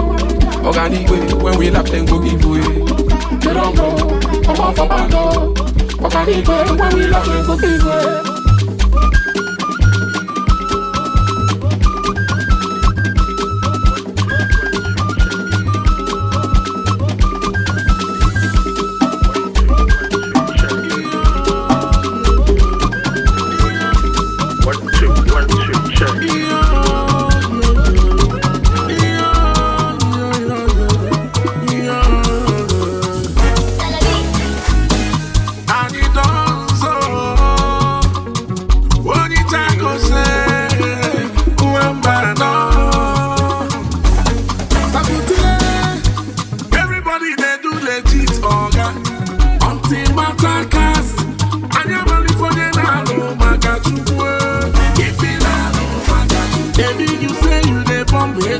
[SPEAKER 7] Organic way, when we lap them go give way. They don't bro, come on for bando. Organic way, when we lap them go give way.
[SPEAKER 8] I need dance, oh.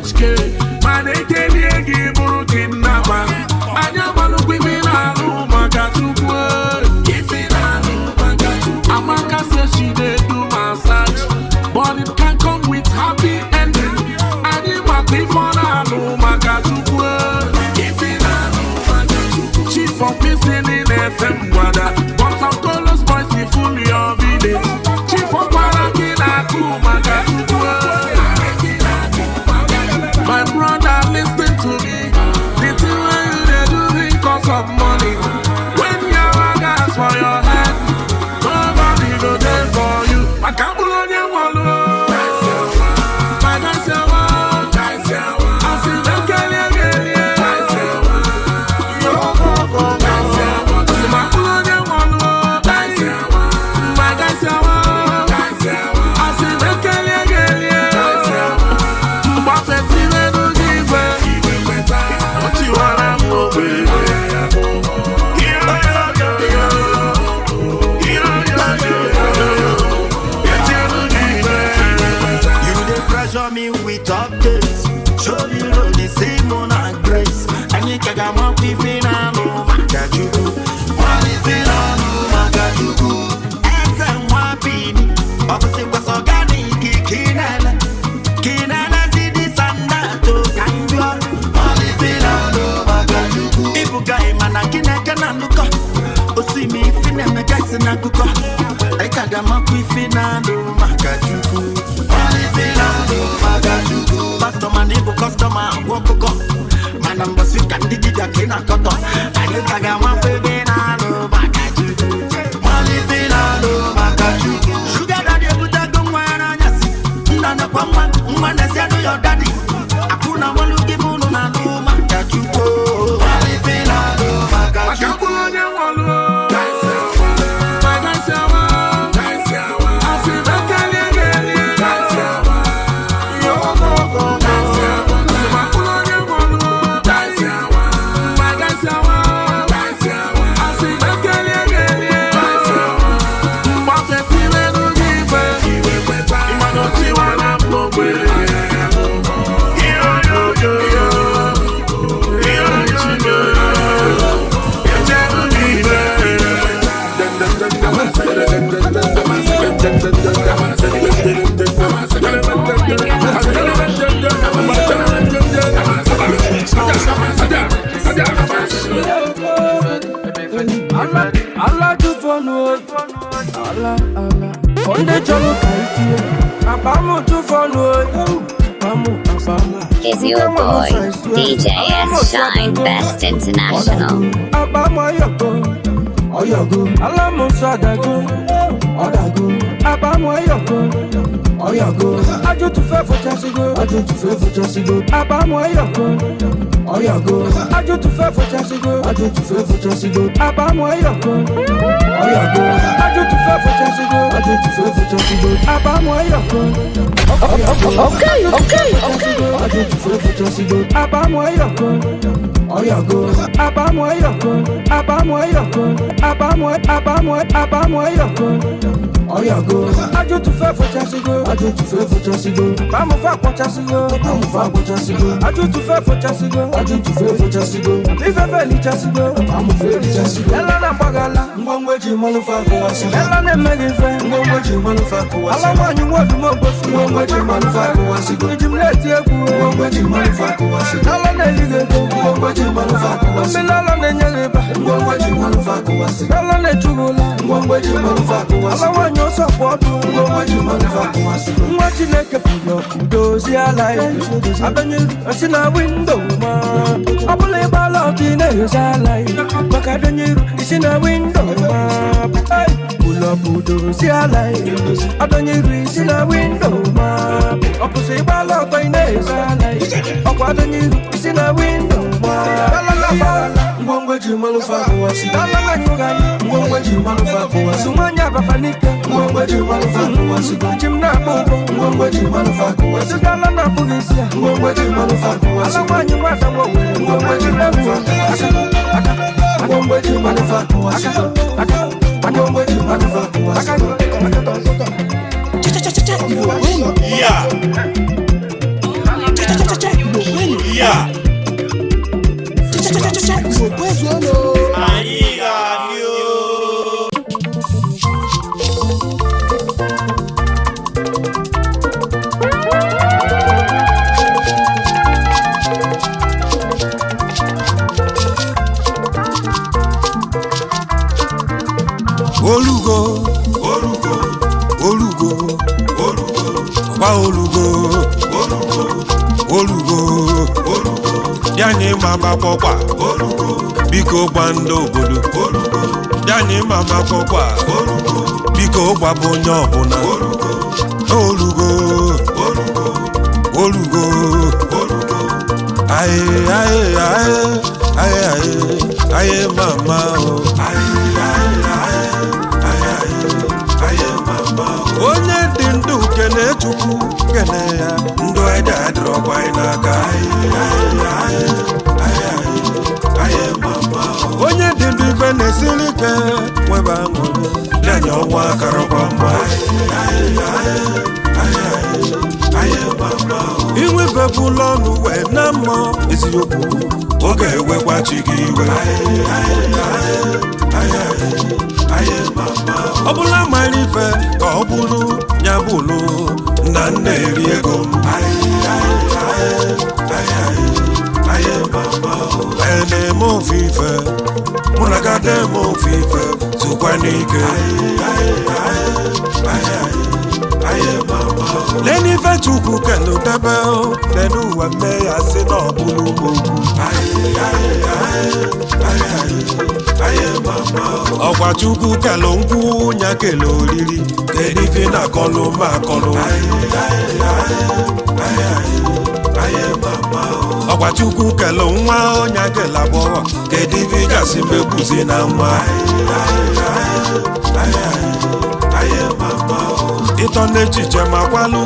[SPEAKER 4] HK mana ekelie gị bụrụ kidnapper. Anyị amalụkwa ife ị na-alụ maka Chukwu. Ife ị na-alụ maka Chukwu. Amaka say she dey do massage, but it can come with happy ending. Anyị makwa ife ọ na-alụ maka Chukwu. Ife ị na-alụ maka Chukwu. Chief of missing in FM Gwada, but some colos boys dey full your village. Chief ọkwara gị na-akụ maka Chukwu. My brother, listen to me. The thing wey you dey do because of money. When yawa gas for your head, nobody go there for you. Maka mkpụrụ onye nwụrụ. Maka asị m ekelie gị elie. Asị m mkpụrụ onye nwụrụ. Maka asị m ekelie gị elie. Gbafetire gị igwe, o tiwara m ogbe.
[SPEAKER 11] You dey pressure me with updates. Show me road, the same one and grace. Anyị ka ga-amakwa ife na-alụ maka Chukwu. Mara ife na-alụ maka Chukwu. Eze nwa Bini, ọ bụsịkwa sọ organic ka ị na-ele. Ka ị na-elezi this and that o, ka m jụọ. Mara ife na-alụ maka Chukwu. Ịbụ guy mana gị na-eke na-alụkọ. Osi m ife na-emeka isi n'akụkọ. Ị ka ga-amakwa ife na-alụ maka Chukwu. Pastọ mana ịbụ customer agwọ ọkụkọ mana mbọsị ka ndị dibịa ka ị na-akọtọ anyị ka ga-amakwa ebe ị na-alụ maka Chukwu. Malite na-alụ maka Chukwu. Sugar daddy ebutego nwa ya n'anyasị nna nakwa nwa nwa na-esi anụ your daddy akwụ na nwalu gị bụ unu na-alụ maka Chukwu. Malite na-alụ maka
[SPEAKER 4] Maka
[SPEAKER 11] Chukwu.
[SPEAKER 4] mkpụrụ onye nwụrụ. Asị m ekelie gị elie. Asị m mkpụrụ onye nwụrụ. Asị m ekelie gị elie. Gbafetire gị igwe, ịma na o tiwara m ogbe.
[SPEAKER 12] Ala tufonu, ala ala. Onde chọrọ ka itinye akpa m tufonu, akpa m akpa m.
[SPEAKER 10] Is your boy, DJ S Shine Best International.
[SPEAKER 12] Akpa m ọyọgo, ọyọgo. Ala m nsọ adago, ọdago. Akpa m ọyọgo, ọyọgo. Ajụ tufe fụchasịgo, ajụ tufe fụchasịgo. Akpa m ọyọgo, ọyọgo. Ajụ tufe fụchasịgo, ajụ tufe fụchasịgo. Akpa m ọyọgo, ọyọgo. Ajụ tufe fụchasịgo, ajụ tufe fụchasịgo. Akpa m ọyọgo, ọyọgo. Okay. Ajụ tufe fụchasịgo. Akpa m ọyọgo, ọyọgo. Akpa m ọyọgo, akpa m ọyọgo. Akpa m akpa m akpa m ọyọgo, ọyọgo. Ajụ tufe fụchasịgo, ajụ tufe fụchasịgo. Akpa m fa akpọchasịgo, akpa m fa akpọchasịgo. Ajụ tufe fụchasịgo, ajụ tufe fụchasịgo. Ife felichasịgo, akpa m fe elichasịgo. Ela na-agbagala, ngwongwo eji mmanụ fa akụwasị. Ela na-emeghị ife, ngwongwo eji mmanụ fa akụwasị. Ala nwaanyị nwa ọdụm ogbosi, ngwongwo eji mmanụ fa akụwasịgo. Eji m na-eti egwu, ngwongwo eji mmanụ fa akụwasịgo. Ala na-elighị ego, ngwongwo eji mmanụ fa akụwasịgo. Mmiri ala na-enye gị ịba, ngwongwo eji mmanụ fa akụwasịgo. Ala na-echughị ụla, ngwongwo eji mmanụ fa akụwasịgo. Ala nwaanyị ọsọ kwụ ọdụ, ngwongwo eji mmanụ fa akụwasịgo. Nwa Chineke pụrụ dozie ala ya, abanye osi na windo ma ọ bụla ịgbala ọtọ ị na-ehicha ala ya, maka adonye iru isi na windo ma ụlọ bụ dozie ala ya, adonye iru isi na windo ma ọ bụzi ịgbala ọtọ ị na-ehicha ala ya, ọkwa adonye iru isi na windo ma ngwongwo eji mmanụ fa akụwasị. Ala na-anyụghị anya, ngwongwo eji mmanụ fa akụwasị. Nwanyị ababa n'ike, ngwongwo eji mmanụ fa akụwasị. Ji m na-akpọ ụgbọ, ngwongwo eji mmanụ fa akụwasị. Ala na-abụghị isi ya, ngwongwo eji mmanụ fa akụwasị. Ala nwaanyị nwata nwa owere, ngwongwo eji mmanụ fa akụwasị. Ngwongwo eji mmanụ fa akụwasị. Ngwongwo eji mmanụ fa akụwasị.
[SPEAKER 16] Yeah. Olugo, ọgba olugo, olugo, ya anyị ma agbakpọkwa, biko gwa ndị obodo, ya anyị ma agbakpọkwa, biko gwabụ onye ọbụla, olugo, olugo, aye aye aye aye aye aye mama o. Onye dị ndụ kene Chukwu kene ya, ndụ ede adịrọkwa anyị n'aka. Onye dị ndụ ife na-esiri ike nwebe aṅụrị, na-enye ọnwa akarọkwa mma. Inwefepụla ọnụ wee na mmụọ eziokwu, oge ewekwa chi gị iwe. Ọ bụla mara ife ka ọ bụrụ ya bụlụ na nna eri ego m. Ee, na-eme ofe ife mụ na gada eme ofe ife zụkwa n'ike. Lenife Chukwu kelu debe lenu ụwa mme ya sị na ọ bụrụ ụmụ okwu. Ọkwa Chukwu kelu nkwụ nya kele oriri, kedu ife na akọlụ ma akọlụ. Ọkwa Chukwu kelu nwa ọnya kele agbọghọ, kedu ife ị gasị mekwuzi na nwa. Ịtọ n'echiche ma kwalụ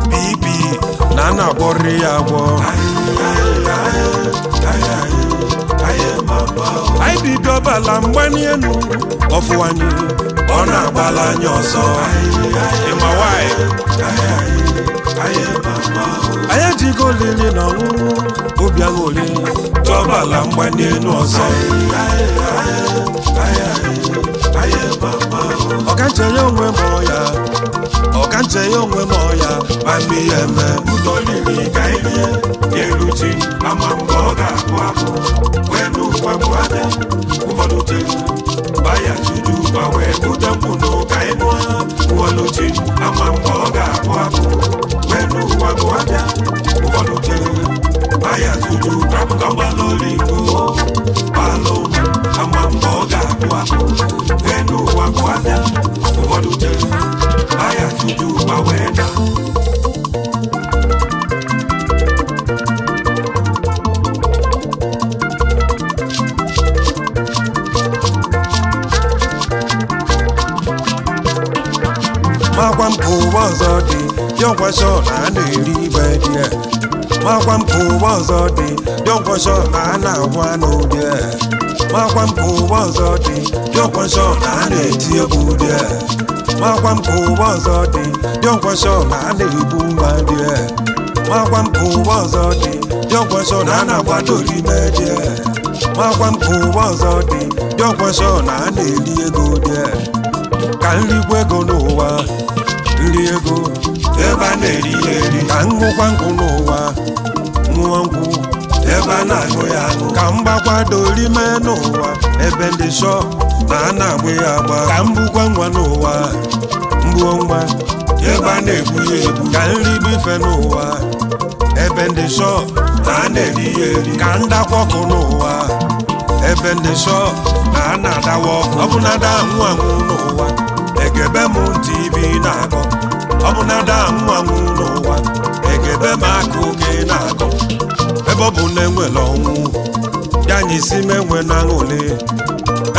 [SPEAKER 16] BP na a na-agwọrị ya agwọ. Anyị bido ọbala mgbani elu ọfụ anyị, ọ na-agbala anyị ọsọ. Ịma nwanyị anyị ejigo olili na ọṅụṅụ obi aṅụrị tọbala mgbani elu ọzọ. Ọka nche ya onwe m ọya, ọka nche ya onwe m ọya, ma mmi ya eme ụdọ lili ka anyị rie eruchi ama mgbe ọ ga-abụ abụ wee n'ụwa bụ abịa ụfọdụ che baya tuju ma wee bute nkwụ n'ụka ịnụ ụwọluchi ama mgbe ọ ga-abụ abụ wee n'ụwa bụ abịa ụfọdụ che baya tuju rapụkọgbalụoligbo balụ ama mgbe ọ ga-abụ abụ wee n'ụwa bụ abịa ụfọdụ che baya tuju ma wee daa. Makwa mpa ụwa ọzọ dị dịọnkwashọ na a na-eri ibe dị ya. Makwa mpa ụwa ọzọ dị dịọnkwashọ na a na-agwụ anụ dị ya. Makwa mpa ụwa ọzọ dị dịọnkwashọ na a na-eti egwu dị ya. Makwa mpa ụwa ọzọ dị dịọnkwashọ na a na-egbu mma dị ya. Makwa mpa ụwa ọzọ dị dịọnkwashọ na a na-agbado ime dị ya. Makwa mpa ụwa ọzọ dị dịọnkwashọ na a na-eri ego dị ya. Ka nrikwa ego n'ụwa, nri ego ebe a na-eri ya eri. Ka ṅụkwa nkwụ n'ụwa, ṅụọ nkwụ ebe a na-aṅụ ya aṅụ. Ka mgbakwado rime n'ụwa, ebe ndị shọ na a na-agbụ ya agba. Ka mbukwa nwa n'ụwa, mgbuo nwa ebe a na-egbu ya egbu. Ka nri bụ ife n'ụwa, ebe ndị shọ na a na-eri ya eri. Ka ndakwa ọkụ n'ụwa, ebe ndị shọ na a na-adawa ọkụ. Ọ bụ na ada anwụ anwụ n'ụwa, egebe m ntị ibe ị na-akọ. Ọ bụ na ada anwụ anwụ n'ụwa, egebe m aka oke na-akọ. Ebe ọ bụ na enwere ọnwụ, ya anyị isi m enwe na aṅụrị.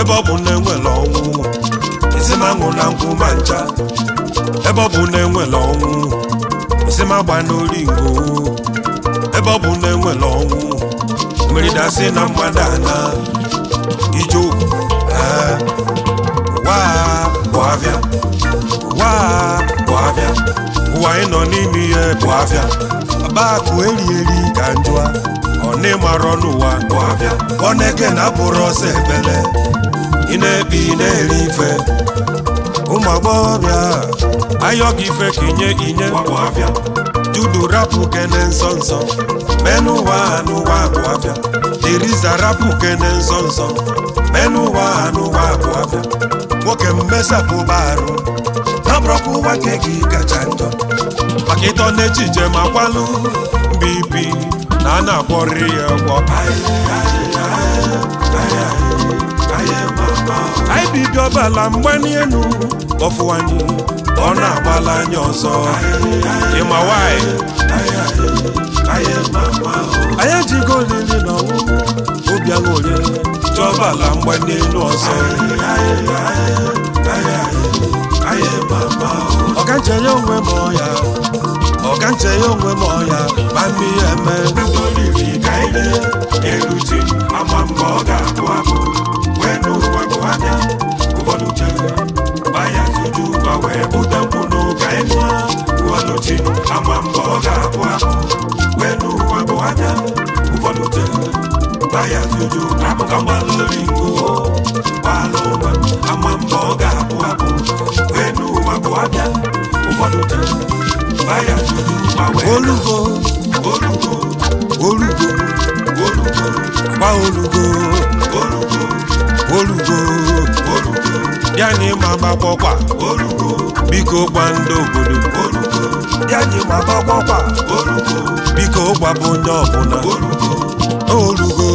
[SPEAKER 16] Ebe ọ bụ na enwere ọnwụ, isi m aṅụ na nkwụ ma ncha. Ebe ọ bụ na enwere ọnwụ, isi m agba n'oringo. Ebe ọ bụ na enwere ọnwụ, mmiri dasị na mmadụ ana. Ijo ụwa bụ afịa, ụwa bụ afịa, ụwa anyị nọ n'ime ihe bụ afịa. Akụ eri eri ka njụa, ọ n'ịmarọ n'ụwa bụ afịa. Ọ na-eke na abụrụ ọsọ ebele, ị na-ebi ị na-eri ife. Ụmụ agbọghọbịa ayọ gị ife ka inye inye bụ afịa. Judu rapụ kene nsọ nsọ, mee n'ụwa ha n'ụwa bụ afịa. Teriza rapụ kene nsọ nsọ, mee n'ụwa ha n'ụwa bụ afịa. Nwoke mmesapụ arụ n'ọbụrọkwa ụwa nke gị kacha njọ maka ịtọ n'echiche ma kwalụ mbibi na a na-akwọrịrị ya ụgwọ. Anyị bibi ọbala mgbani elu ọfụ anyị ọ na-agbala anya ọzọ. Ịma nwanyị anyị ejigo olili na ọṅụṅụ obi aṅụrị chọbala mgbani elu ọzọ. Ọka nche ya onwe m ọya, ọka nche ya onwe m ọya, ma mmiri eme
[SPEAKER 1] olili ka ile eluchi ama mgbe ọ ga-abụ abụ wee n'ụwa bụ anya ụfọdụ chere baya tuju ma wee bute nkwụ n'ụka ịnụ ụfọdụ chi ama mgbe ọ ga-abụ abụ wee n'ụwa bụ anya ụfọdụ chere baya tuju ka mgbalụri ngo gbalụ ụwa ama mgbe ọ ga-abụ abụ wee n'ụwa bụ anya ụfọdụ chere baya tuju ma wee
[SPEAKER 16] Olugo,
[SPEAKER 1] olugo,
[SPEAKER 16] olugo,
[SPEAKER 1] olugo,
[SPEAKER 16] gba olugo,
[SPEAKER 1] olugo,
[SPEAKER 16] olugo,
[SPEAKER 1] olugo,
[SPEAKER 16] ya na ịma gbakwọkwa,
[SPEAKER 1] olugo,
[SPEAKER 16] biko gwa ndị obodo,
[SPEAKER 1] olugo,
[SPEAKER 16] ya na ịma gbakwọkwa,
[SPEAKER 1] olugo,
[SPEAKER 16] biko gbabụ onye ọbụla,
[SPEAKER 1] olugo,
[SPEAKER 16] olugo,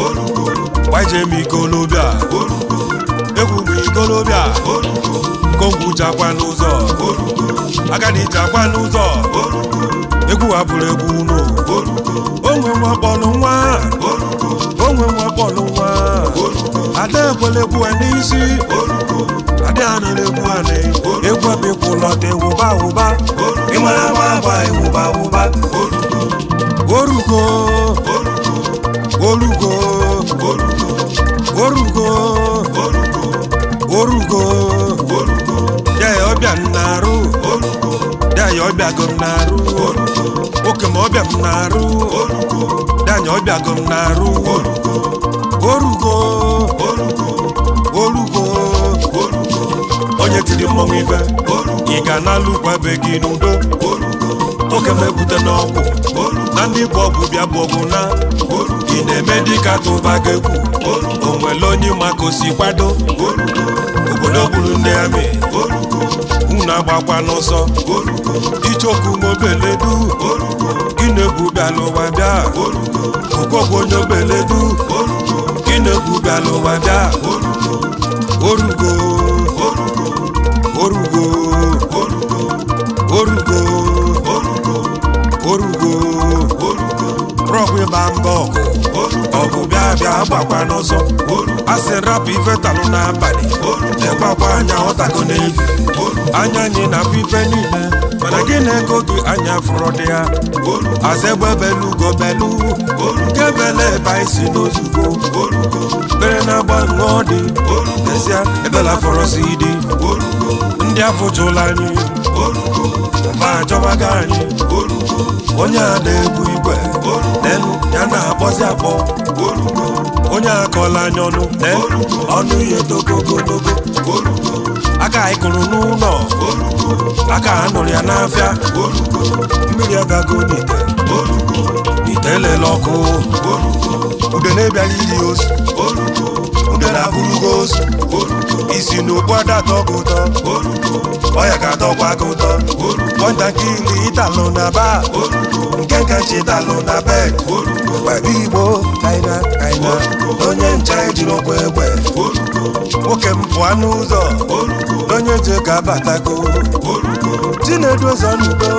[SPEAKER 1] olugo,
[SPEAKER 16] gbaje m ikolobịa,
[SPEAKER 1] olugo,
[SPEAKER 16] egwu m ikolobịa,
[SPEAKER 1] olugo,
[SPEAKER 16] kongwu jakwa n'ụzọ,
[SPEAKER 1] olugo,
[SPEAKER 16] agadi jakwa n'ụzọ,
[SPEAKER 1] olugo,
[SPEAKER 16] egwu abụrụ egwu unu,
[SPEAKER 1] olugo,
[SPEAKER 16] onwe nwa kpọlụ nwa,
[SPEAKER 1] olugo,
[SPEAKER 16] onwe nwa kpọlụ nwa,
[SPEAKER 1] olugo,
[SPEAKER 16] ada ekwela egwu a n'isi,
[SPEAKER 1] olugo,
[SPEAKER 16] ada anụrụ egwu anị, egwu abịkwụlọ dị wụba wụba, ịmara agba agba wụba wụba,
[SPEAKER 1] olugo,
[SPEAKER 16] orugo,
[SPEAKER 1] olugo,
[SPEAKER 16] orugo,
[SPEAKER 1] olugo,
[SPEAKER 16] orugo,
[SPEAKER 1] olugo,
[SPEAKER 16] orugo,
[SPEAKER 1] olugo,
[SPEAKER 16] ya ya ọbịa m na-arụ,
[SPEAKER 1] olugo,
[SPEAKER 16] ya ya ọbịago m na-arụ,
[SPEAKER 1] olugo,
[SPEAKER 16] oke m ọbịa m na-arụ,
[SPEAKER 1] olugo,
[SPEAKER 16] ya ya ọbịago m na-arụ,
[SPEAKER 1] olugo,
[SPEAKER 16] orugo,
[SPEAKER 1] olugo,
[SPEAKER 16] orugo,
[SPEAKER 1] olugo,
[SPEAKER 16] onye tiri mmọnwụ ife,
[SPEAKER 1] olugo,
[SPEAKER 16] ị ga na-alụkwa be gị n'udo,
[SPEAKER 1] olugo,
[SPEAKER 16] nwoke m ebute n'ọgwụ,
[SPEAKER 1] olugo,
[SPEAKER 16] na ndị bụ ọgwụ bịa bụ ọgwụ na
[SPEAKER 1] olugo,
[SPEAKER 16] ị na-eme dịka tụba gị egwu,
[SPEAKER 1] olugo,
[SPEAKER 16] o nwere onye ma ka o si kwado,
[SPEAKER 1] olugo,
[SPEAKER 16] obodo gburu ndị amị,
[SPEAKER 1] olugo,
[SPEAKER 16] unu agbakwa n'ọsọ,
[SPEAKER 1] olugo,
[SPEAKER 16] ichoku mobeledu,
[SPEAKER 1] olugo,
[SPEAKER 16] gị na-egwu bịa n'ụwa bịa,
[SPEAKER 1] olugo,
[SPEAKER 16] okogwu onye obeledu,
[SPEAKER 1] olugo,
[SPEAKER 16] gị na-egwu bịa n'ụwa bịa,
[SPEAKER 1] olugo,
[SPEAKER 16] orugo,
[SPEAKER 1] olugo,
[SPEAKER 16] orugo,
[SPEAKER 1] olugo,
[SPEAKER 16] orugo,
[SPEAKER 1] olugo,
[SPEAKER 16] orugo,
[SPEAKER 1] olugo,
[SPEAKER 16] rọgwụ ịgba mbọ ọgụ,
[SPEAKER 1] olugo,
[SPEAKER 16] ọgụ bịa bịa gbakwa n'ọsọ,
[SPEAKER 1] olugo,
[SPEAKER 16] asị rapụ ife talụ n'abalị, lekwakwa anya ọtago n'efu, anya anyị na-afụ ife niile, mana gị na-ego gị anya fụrụ dị ya,
[SPEAKER 1] olugo,
[SPEAKER 16] azegbe belu ugo belu, nke bele ebe anyị si n'ozugbo,
[SPEAKER 1] olugo,
[SPEAKER 16] bere na-agba ṅụọ dị,
[SPEAKER 1] olugo,
[SPEAKER 16] n'ezie ebela fọrọsi dị,
[SPEAKER 1] olugo,
[SPEAKER 16] ndị afọ jụrụ anyị,
[SPEAKER 1] olugo,
[SPEAKER 16] ma achọbaga anyị,
[SPEAKER 1] olugo,
[SPEAKER 16] onye a na-ebu igwe, n'elu ya na-akpọzi akpọ,
[SPEAKER 1] olugo,
[SPEAKER 16] onye akọla anya ọnụ, n'elu ọnụ ya etogo ogologo,
[SPEAKER 1] olugo,
[SPEAKER 16] aka anyị kụrụ n'ụlọ,
[SPEAKER 1] olugo,
[SPEAKER 16] aka a nụrụ ya n'afịa,
[SPEAKER 1] olugo,
[SPEAKER 16] mmiri agago n'ite,
[SPEAKER 1] olugo,
[SPEAKER 16] ite elele ọkụ,
[SPEAKER 1] olugo,
[SPEAKER 16] udene bịara iri ozu,
[SPEAKER 1] olugo,
[SPEAKER 16] udene abụrụgo ozu,
[SPEAKER 1] olugo,
[SPEAKER 16] isi n'okpu ada atọ gị ụtọ,
[SPEAKER 1] olugo,
[SPEAKER 16] ọya ga-atọkwa gị ụtọ, nwata nke ili ịtalụ na ba,
[SPEAKER 1] olugo,
[SPEAKER 16] nke kacha ịtalụ na bed,
[SPEAKER 1] olugo,
[SPEAKER 16] gbebe igbo kaina kaina, onye ncha ejiri ọkwa egbe,
[SPEAKER 1] olugo,
[SPEAKER 16] nwoke m pụọ n'ụzọ,
[SPEAKER 1] olugo,
[SPEAKER 16] onye je ga-abatago,
[SPEAKER 1] olugo,
[SPEAKER 16] Chinedu ụzọ n'udo,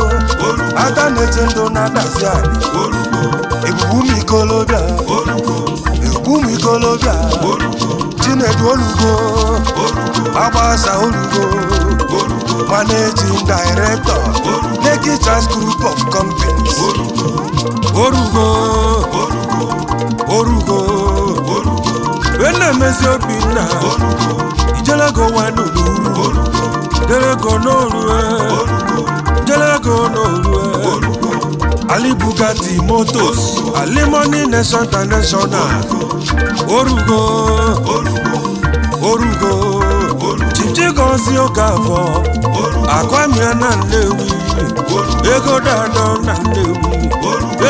[SPEAKER 16] aka na-eche ndụ na-adasi anị,
[SPEAKER 1] olugo,
[SPEAKER 16] ebube ụmụ ikolobịa,
[SPEAKER 1] olugo,
[SPEAKER 16] ebube ụmụ ikolobịa,
[SPEAKER 1] olugo,
[SPEAKER 16] Chinedu olugo,
[SPEAKER 1] olugo,
[SPEAKER 16] agbasa olugo,
[SPEAKER 1] olugo,
[SPEAKER 16] managing director, Lekki Chance Group of Companies,
[SPEAKER 1] olugo,
[SPEAKER 16] orugo,
[SPEAKER 1] olugo,
[SPEAKER 16] orugo,
[SPEAKER 1] olugo,
[SPEAKER 16] wee na-emezi Obinna,
[SPEAKER 1] olugo,
[SPEAKER 16] ijelego nwa n'oluru,
[SPEAKER 1] olugo,
[SPEAKER 16] jelego n'olu,
[SPEAKER 1] olugo,
[SPEAKER 16] jelego n'olu.
[SPEAKER 1] olugo,
[SPEAKER 16] Ali Bugatti Motors, Ali Money Nation International, Orugo,
[SPEAKER 1] olugo,
[SPEAKER 16] Orugo, Chichigozi Okafor, Akwamia na Nnewi, Ego Dado na Nnewi,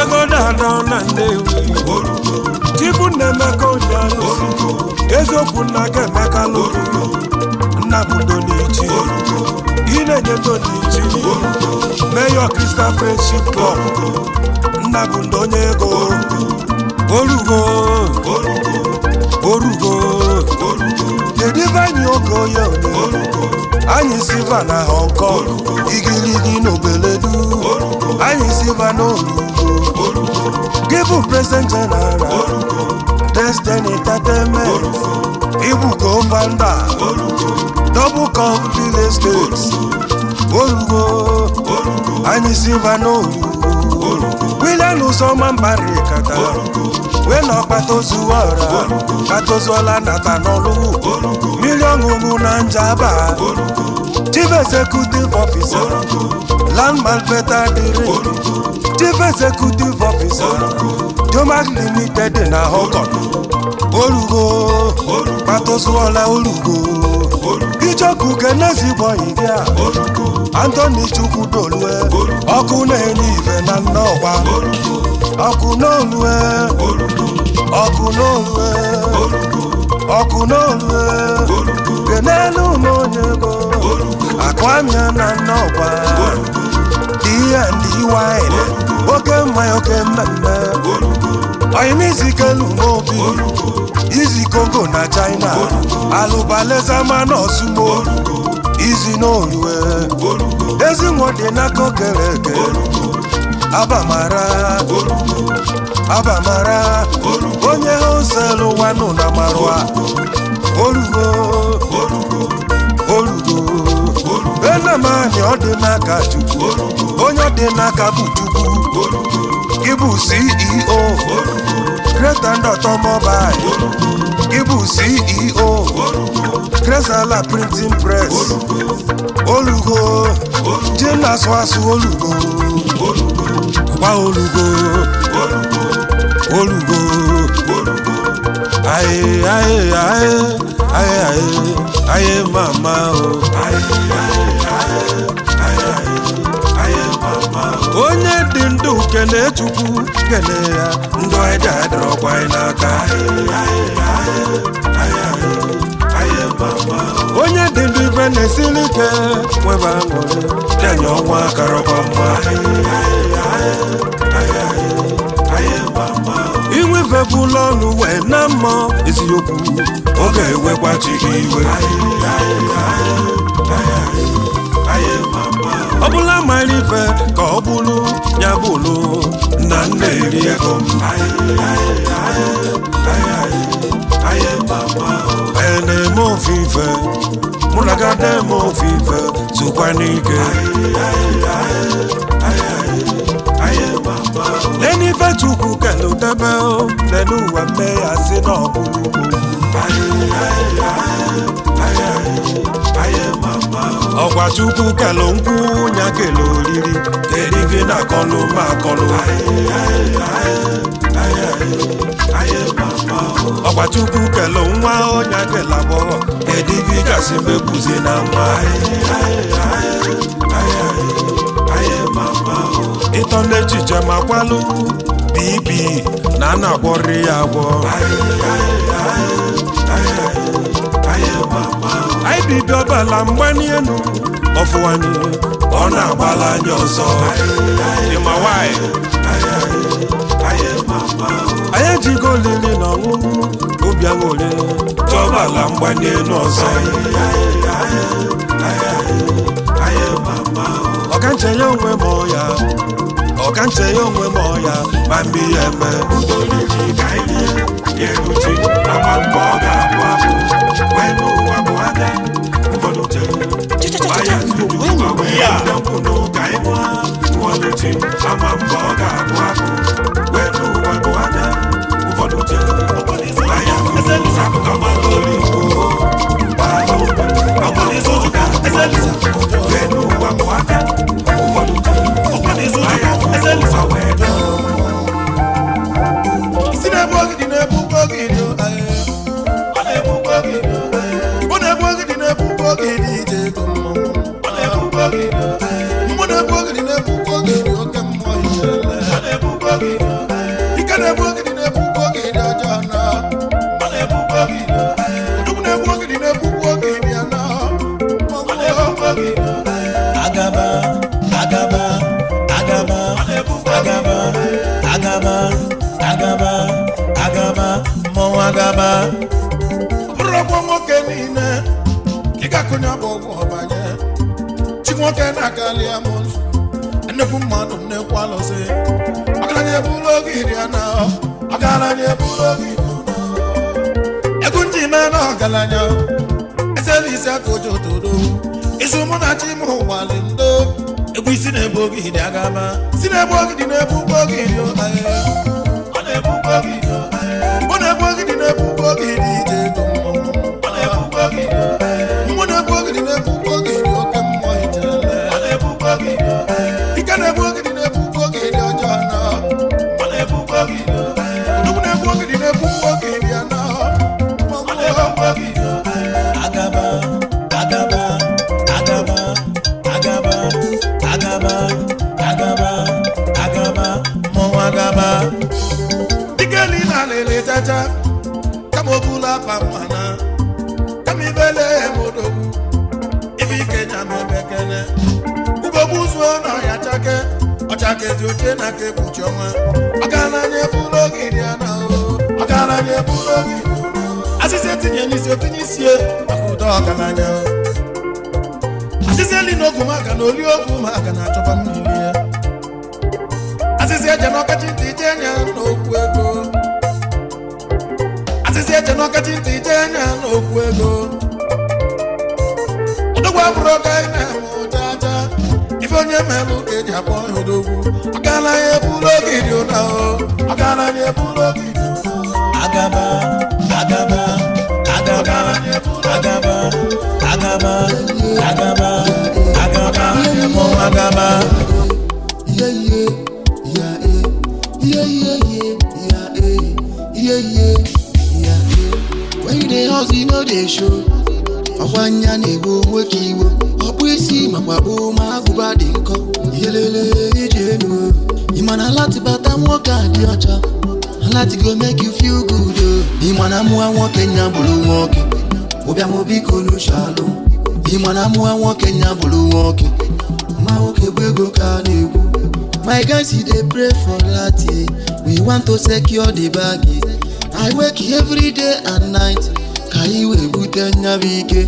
[SPEAKER 16] Ego Dado na Nnewi,
[SPEAKER 1] olugo,
[SPEAKER 16] Chief Ibu nna-emeka onye alụsị eziokwu nna ga emeka lụrụ nna bụ Donichi. Ị na-enye Donichi Mayor Crystal Friendship Club. Nna bụ ndị onye ego. Orugo, orugo. Kedu ibe anyị oge onye onye anyị siva na Hong Kong, igirigi n'Obeledu, anyị siva n'Olugbo. Gị bụ President General Destiny Entertainment. Ịbụ co-founder Double Cup Real Estate. Orugo, anyị siva n'Olugbo. William Uzoma Mbari kata wee na ọkpata ozuọra kpata nata n'ọlụ mmiri ọṅụṅụ na Njaba. Chief Executive Officer, Landmark Beta Dịrị. Chief Executive Officer, Jomax Limited na Hong Kong. Orugo, kpata orugo. Ichoku kenezigbo gị a Anthony Chukwudolue, ọkụ na-enye ife na Nnọkwa. Ọkụ n'olue, ọkụ n'olue, ọkụ n'olue. Kenelu m onye ego akwamia na Nnọkwa. D&D wine, oke mmanya, oke mmemme. Oyimizikelu mobi izi Congo na China alụbalezama n'Osumo izi n'olue. Ezinwo dị n'aka okere eke. Abamara, abamara onye hoselu wanụ na Marwa. Orugo, orugo. Benamani ọ dị n'aka Chukwu, onye ọ dị n'aka bụ Chukwu. Ịbụ CEO Great and Automobile. Ịbụ CEO Cresala Printing Press. Olugo ji na-asụ asụ. Olugo gwa olugo, olugo. Aye, aye, aye, aye, aye, aye, mama o. Onye dị ndụ kene Chukwu, kene ya. Ndụ anyị dị adịrọkwa anyị n'aka. Onye dị ndụ ife na-esili ike nwebe aṅụrị denye ọnwa karọkwa mma. Inwefebula ọnụ wee na mmụọ eziokwu, ọ ga-ewekwa chi gị iwe. Ọ bụla mara ife ka ọ bụlụ ya bụlụ na nna eri ego m. Ee, na-eme ofufe mụ na ga na-eme ofufe zukwa n'ike. N'enife Chukwu kelu debe o n'elu ụwa mme ya si na ọ bụrụ ugbo. Ọkwa Chukwu kelu nkwụ nya kelu oriri. Kedu ife na akọlụ ma akọlụ? Ọkwa Chukwu kelu nwa ọnya kelu agbọghọ. Kedu ife ị gasị mekwuzi na nwa ịtọ n'echiche ma kwalụ bb na a na-agwọrị ya agwọ? Anyị bibi ọbala mgbani elu ọfụwanye, ọ na-agbala anya ọzọ. Ịma nwanyị anyị ejigo olili na ọṅụṅụ obi aṅụrị chọbala mgbani elu ọzọ. Ọka nche ya onwe m ọya, ọka nche ya onwe m ọya ma mgbe ya eme udolili ka anyị rie ya eruchi ama mbọ ọ ga-abụ abụ wee n'ụwa bụ abịa ụfọdụ chere anya tupu ma wee bido nkwụ ka anyị mụọ ụfọdụ chi ama mbọ ọ ga-abụ abụ wee n'ụwa bụ abịa ụfọdụ chere anya tupu akụkọ oligbo wee n'ụwa bụ abịa ụfọdụ chere anya tupu wee bịa.
[SPEAKER 8] Isi na-egbu ogidi na-egbukwa ogidi o, aye. Ọ na-egbukwa ogidi o, aye. Ọ na-egbu ogidi na-egbukwa ogidi ije ego mmọnwụ. Ọ na-egbukwa ogidi o, aye. Mmụ na-egbu ogidi na-egbukwa ogidi oke mmụọ ijele. Ọ na-egbukwa ogidi o, aye. Ike na-egbu ogidi na-egbukwa ogidi ọjọọ na.
[SPEAKER 16] Agaba ọ bụrụ ọgbọ nwoke niile ị ga-akụnye bụ ọgwụ ọbanye chi nwoke na-akali ya m nzu nnekwu mmadụ nnekwu alụsị ọgaranya eburu oge iri ana ọgaranya eburu oge iri egwu ndị mee na ọgaranya ezela isi aka ojo todo izu mụ na chi m ụwali ndo egwu isi na-ebu ogidi agaba si na-ebu ogidi na-ebu ụgbọ ogidi ọ na-ebu ụgbọ ogidi ọ na-ebu ogidi na-ebu ụgbọ ogidi ije ego mmọnwụ ọ na-ebu ụgbọ ogidi mmụ na-ebu ogidi na-ebu ụgbọ ogidi oke mmụọ ijele ọ na-ebu ụgbọ ogidi ike na-ebu ogidi na-ebu ụgbọ ogidi ọjọọ nọ ọ na-ebu ụgbọ ogidi odogwu na-ebu ogidi na-ebu ụgbọ ogidi anọ ọ na-ebu ụgbọ ogidi
[SPEAKER 4] Agaba, agaba, agaba, agaba, agaba, agaba, agaba,
[SPEAKER 16] mmọnwụ agaba dike niile alịlị chacha kama obula apa mmana kama ibele emodogwu ibe ike nya ma ebekele ugogbu zuo na ọya chake ọchake dị oche na aka ekpuchi ọnwa ọgaranya ebulu ogiri ana ọgaranya ebulu ogiri asịsị etinye n'isi otinye isie maka ụdọ ọgaranya asịsị eli n'ogwu maka na oli ogwu maka na achọba mmiri ya asịsị eje n'ọkachi ntị ije anya n'okwu ego asịsị eje n'ọkachi ntị ije anya n'okwu ego odogwu abụrụ ọka ị na-eme ụjaja ife onye melụ ka eji akpọ ya odogwu ọgaranya ebulu ogidi ụna o ọgaranya ebulu ogidi
[SPEAKER 4] agaba, agaba, agaba, agaba, agaba, agaba, agaba, mmọnwụ agaba.
[SPEAKER 17] Yeah, yeah, yeah, eh. Yeah, yeah, yeah, yeah, eh. Yeah, yeah, yeah, eh. When you dey hustle, you no dey show. Ọkwa anya na-ewo nwoke iwe ọkpụ isi makwa kpoo ma agụba dị nkọ yelele ije enu ị ma na alati bata nwoke a dị ọcha alati go make you feel good o ị ma na mụa nwoke nya bụrụ nwoke ụbịam biko n'ushalụ ị ma na mụa nwoke nya bụrụ nwoke ma nwoke bụ ego ka a na-ekwu. My guys, e dey pray for lati. We want to secure the bag. I work every day and night. Ka iwe bute nyabụ ike.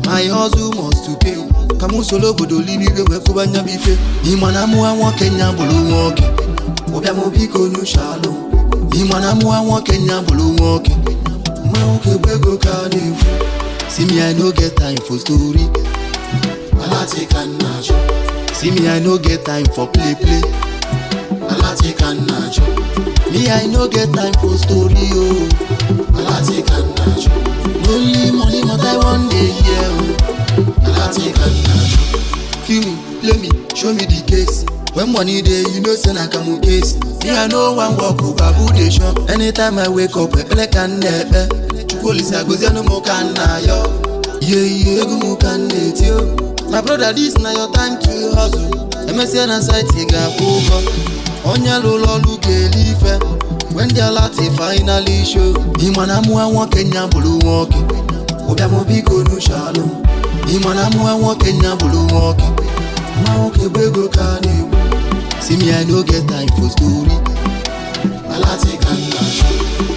[SPEAKER 17] My hustle must to pay. Ka mụ soro obodo libigo wee kwụba nyabụ ife. Ị ma na mụa nwoke nya bụrụ nwoke. Ụbịam biko n'ushalụ. Ị ma na mụa nwoke nya bụrụ nwoke. Ma nwoke bụ ego ka a na-ekwu. See me, I no get time for story. Alati ka nna achọ. See me, I no get time for play play. Alati ka nna achọ. Me, I no get time for story oh. Alati ka nna achọ. No only money but I wan dey hear oh. Alati ka nna achọ. Feel me, play me, show me the case. When money dey, you know say na kamu case. Me, I no wan work oh, babu dey shop. Anytime I wake up, ekpere ka m na-ekpe. Chukwu Olise gozienụ m ka m na-ayọ. Ihe ihe egwu m ka m na-eti oh. My brother, this na your time to hustle. Emesịa na site ị ga-akwụ ụgwọ. Onye lụrụ ọrụ ga-eli ife. When the alert finally show. Ị ma na mụa nwoke nya bụrụ nwoke. Ụbịam biko n'ushalụ. Ị ma na mụa nwoke nya bụrụ nwoke. Ma nwoke bụ ego ka a na-ekwu. See me, I no get time for story. Alati ka nna achọ.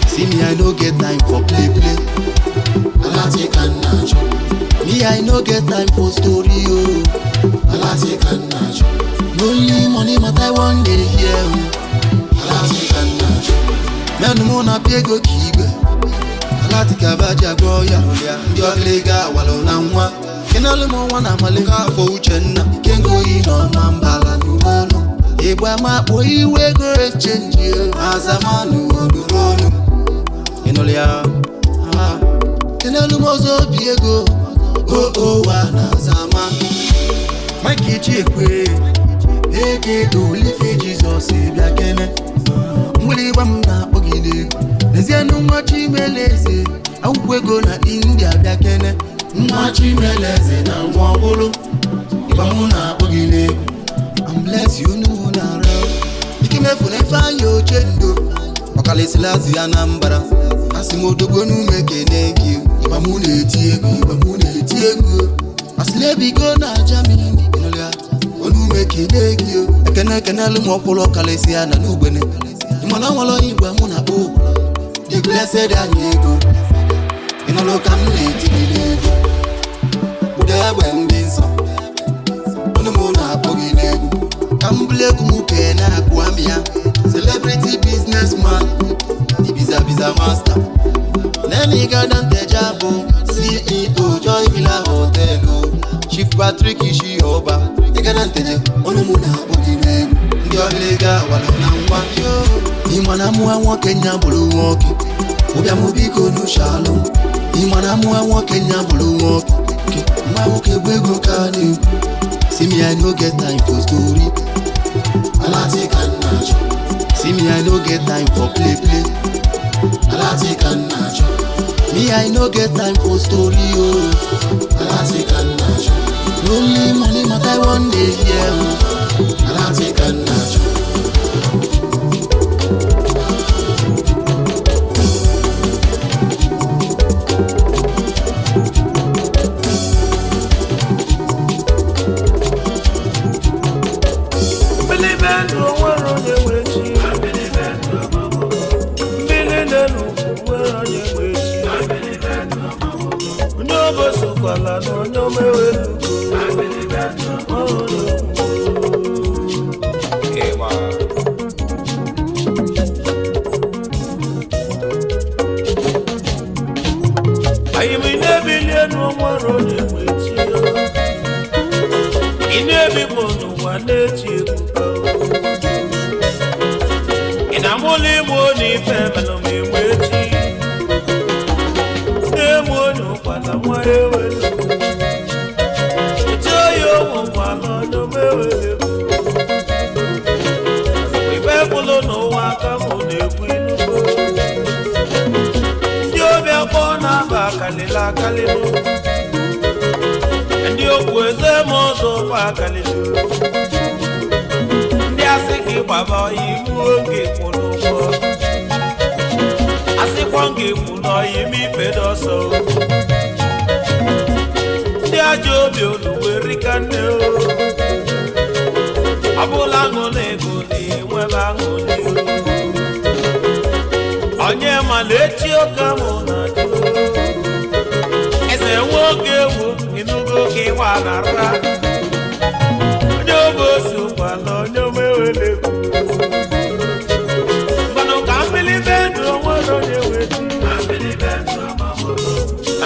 [SPEAKER 17] See me, I no get time for play play. Alati ka nna achọ. Me, I no get time for story, oh. Alati ka nna achọ. No only money but I wan dey hear, oh. Alati ka nna achọ. Mẹ́nu mụ na pịa ego ka igwe. Alati ka baji agwọ ya ndị ọgịlịga awalụ na nwa. Kenalụ m nwa na amalika afọ Uchenna. Ikenga oyi nọ na mbala n'ụlọ. Ịgba makpụ iwe ego echenji azamanụ oluru ọnụ. Ịnụrụ ya? Ah. Kenalụ m ọzọ obi ego. Oo wa na zama. Mike Ichekwe eke olife Jizọs bịa kene. Mgbịrịgba m na-akpọ gị n'egwu. N'ezienụ nwa Chimeleze akwụkwọ ego na India bịa kene. Nwa Chimeleze na nwa ọbụlụ ịgba m na-akpọ gị n'egwu. I'm bless you nu nara. Ike mefu na Ifeanyị oche ndo. Ọkalisila azụ ya na mbara. Asị m odogwu n'ume kene gị. Ịgba mụ na-eti egwu, ịgba mụ na-eti egwu. Asịla ebigo na Germany, ịnụrụ ya? Olu kene gị o. Ekene ekenelu m ọkwụrụ ọkalịsị ya na n'ugbene. Ịmana nwere onye igwe mụ na akpọ. The blessed anyị ego. Ịnụlụ ka m na-etigide egwu. Ụda egbe ndị nsọ. Unu mụ na-akpọ gị n'egwu. Ka m bụlụ egwu m kee na-akụ amị ya. Celebrity businessman, the biza biza master. Neni Gada Nteja bụ CEO Joy Villa Hotel o. Chief Patrick Ishioba, Igada Nteje, unu mụ na-akpọ gị n'egwu. Ndị ọbịlịga walụ na ngwa. Ịma na mụa nwoke nya bụrụ nwoke. Ụbịam biko n'ushalụ. Ịma na mụa nwoke nya bụrụ nwoke. Nwa nwoke bụ ego ka a na-ekwu. See me, I no get time for story. Alati ka nna achọ. See me, I no get time for play play. Alati ka nna achọ. Me, I no get time for story, oh. Alati ka nna achọ. Only money matter one day, yeah, oh. Alati ka nna achọ.
[SPEAKER 12] Mmiri ndụ onwere onye nwe chi. Mmiri n'elu nwere onye nwe chi. Onye ogosokwala na onye omewelugo. Anyị bụ na-ebili elu onwere onye nwe chi. Ị na-ebikwa n'ụwa na-echi ebuka. Ị na-amụla ịmụ onye ife melụ m enwe echi. Na-emu onye ụkwala nwa ewelu. Echi oyi ụmụ nkwala ọdụ m ewelu. Ife kwụlụ n'ụwa aka mụ na-ekwu inugo. Ndị obi akpọ na-aba akalịla akalịlụ. Ndị okwu eze ma ọzọ fa akalịlụ. Ndị asị ka ịgbaba imu oge kwụ n'ụgwọ. Asịkwa m gị kwụ n'ọyị m ife dọsọ. Ndị ajọ obi olugbo erika nne o. Ọ bụla aṅụ na ego na enwebe aṅụ dị o. Onye mala echi ụka mụ na jụ. Eze nwoke ewu ịnụgo ka ịwa na-ara. Onye oge osi ụkwala onye omewele egwu. Mmanụ ka mmiri be ndụ onwere onye nwe chi.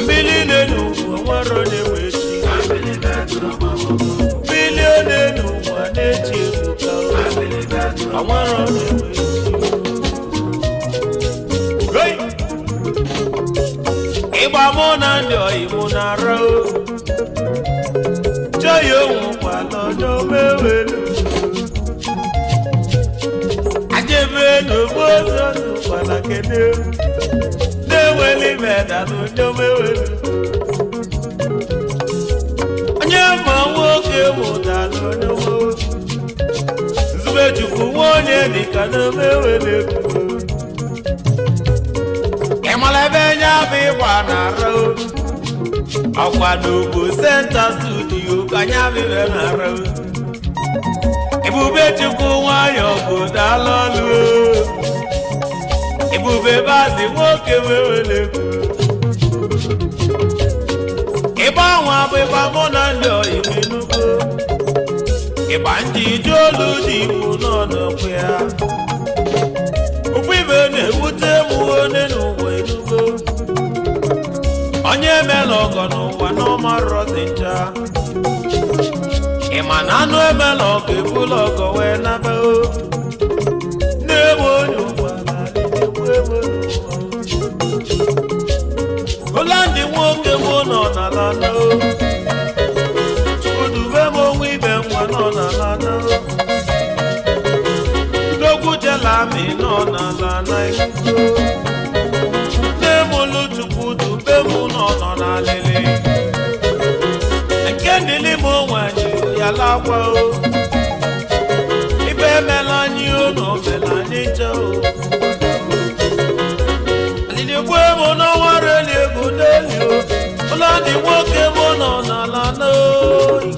[SPEAKER 12] Mmiri na-enu ugwu onwere onye nwe chi. Mmiri ọ na-enu ụwa na-echi ebuka o. Onwere onye nwe chi. Hey! Ịgba mụ na ndị oyi mụ na-ara o. Joy onwu kwala onye omewelu. Ajebe n'ogbo ọzọ n'ụkwala kene. Na-eweli medalụ onye omewelu. Onye ma nwoke mụtalụ onye omewelu. Nzubechukwu nwa onye dịka na omewelu egwu. Ị mara ebe nya bụ ịgba na-ara o. Ọkwa n'Ugbo Senta Studio ka nya bụ ibe na-ara o. Ebube Chukwu nwayọ bụ daalụ ọlụ o. Ebube bazi nwoke wewele egwu. Ịgba nwa bụ ịgba mụ na ndị oyi m enugo. Ịgba ndị ije olu dị igbo nọ n'okwu ya. Ofu ibe na-ewute m onye n'ụwa enugo. Onye emela ọgọ n'ụwa n'ọmarọzi ncha. Ị ma na anụ emela ọgọ ebula ọgọ wee naba o. Na-ewe onye ụwa na-egbu ewe n'ụwa. Ụlandị nwoke mụ nọ n'ala na o. Chukwudube m onwe ibe nwa nọ n'ala na o. Udogwu jela amị nọ n'ala na ikuku. Nne m lụ Chukwudube m nọ nọ n'alịlị. Nke ndịlị m nwanyị ya lakwa o. Ife emela anyị o na omela anyị nche o. Alịlị gbue m n'ọnwa reli egwu n'eli o. Ụlọ ndị nwoke m nọ n'ala n'oyi.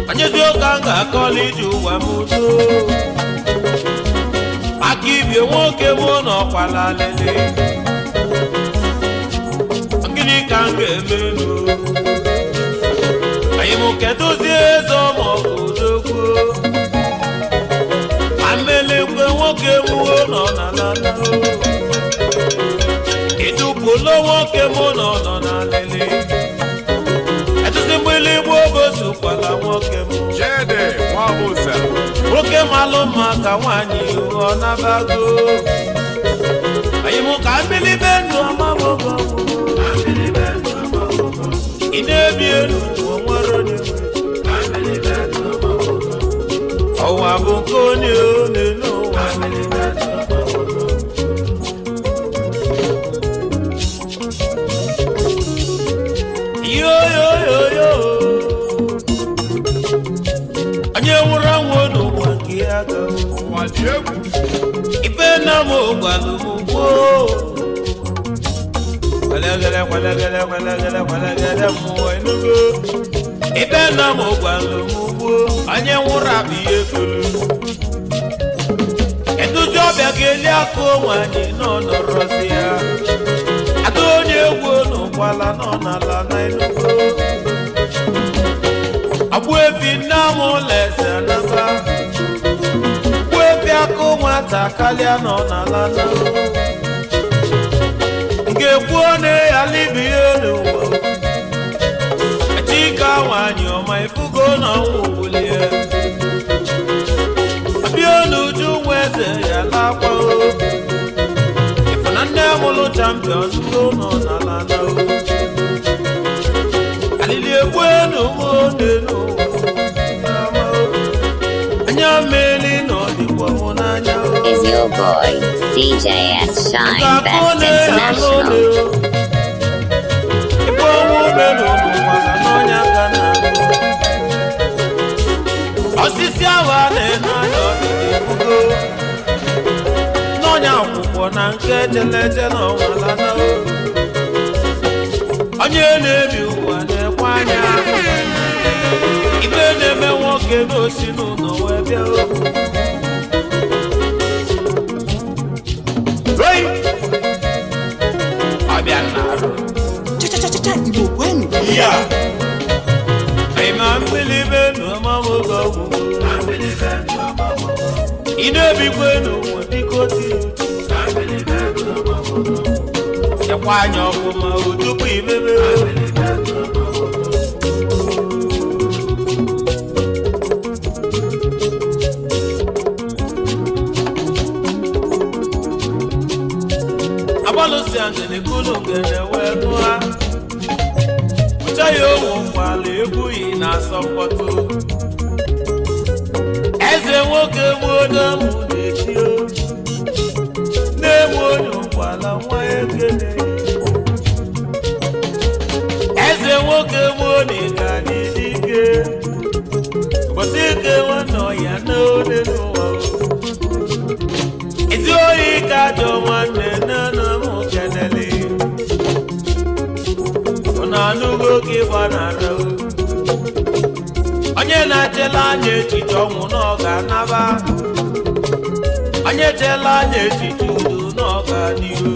[SPEAKER 12] Onye ezi ụka m ga-akọla ije ụwa m udo.
[SPEAKER 18] Aka ibie nwoke mụ n'ọkwala lele. Gịnị ka m ga-eme nụ? Anyị mụ kedụzie eze ọmọgụ odogwu. Ma mmelekwe nwoke mụo nọ na lala. Kedu polo nwoke mụ nọ nọ na lele. Etụzi mgbịlịgba ogo sokwala nwoke mụ.
[SPEAKER 7] Jede Nwabusa.
[SPEAKER 18] Nwoke malụ mma ka nwaanyị ọ nabago. Anyị mụ ka mbilibe ndụ amabogo. Ị na-ebi elu ụwa nwere onye nwe. Ọwa bụ nke onye one n'ụwa. Yo yo yo yo. Onye nwụrụ anwụ n'ụwa nke ya ga.
[SPEAKER 7] Ụwa dị egwu.
[SPEAKER 18] Ife na m gwalụ m gboo. Kwẹlẹgẹlẹ kwẹlẹgẹlẹ kwẹlẹgẹlẹ kwẹlẹgẹlẹ mmụọ enugo. Ife na m gwalụ m gboo. Onye nwụrụ abụ ihe kulu. Eduzi ọbịa ga-eli akụ nwanyị nọ nọrọzi ya. Ada onye egwu n'ụkwala nọ n'ala na enugo. Agbụ efi nna m ụlọ eze anaba. Gbuo efi akụ nwata kalịa nọ n'ala na. Nke kwuo na ya libi n'ụwa. Chika nwanyị ọma ifugo na ọnwụ wulie. Abịa n'uju nwa eze ya lakwa o. Ifuna nne mụlụ champion ugo nọ n'ala na o. Alili egbu enu m one n'ụwa. Anya mmeli nọ dịkwa mụ n'anya o.
[SPEAKER 10] Is your boy, DJ S Shine Best International.
[SPEAKER 18] Ife ọnwụ mere n'ụwa ka n'ọnya ka na-agụ. Osisi ahụ a na-ene anya ọdịdị ebugo. N'ọnya akwụkwọ na nke echeleche na ọnwala na o. Onye na-ebi ụwa na-ekwe anya. Ife na-eme nwoke n'osi n'ụlọ wee bịa o. Hey! Ọbịa na-arụ.
[SPEAKER 17] Cha-cha-cha-cha Igbo kwenu.
[SPEAKER 18] Ya! Ịma mmiri benu ọmamụgo ọgwụ. Ị na-ebikwe n'ụwa biko tinye uchu. Chekwa anya ọfụma o tupu imebe o. Agbalụsi angele kunu gene wee nụa. Uche ya owu nkwala egwughị na-asọ mkpọtụ. Eze nwoke gbuo mụ na-echi o. Na-egbu onye ụkwala nwa ekele. Eze nwoke gbuo na ịga n'ike. Ụbọchị ike nwanne ya na one n'ụwa o. Ezi oyi ka ajọ nwanne nna m kenele. Unu anụgo ka ịgba na-ara o. Onye na-echela anya echiche ọnwụ na ọ ga-anaba. Onye chela anya echiche udo na ọ ga-adịru.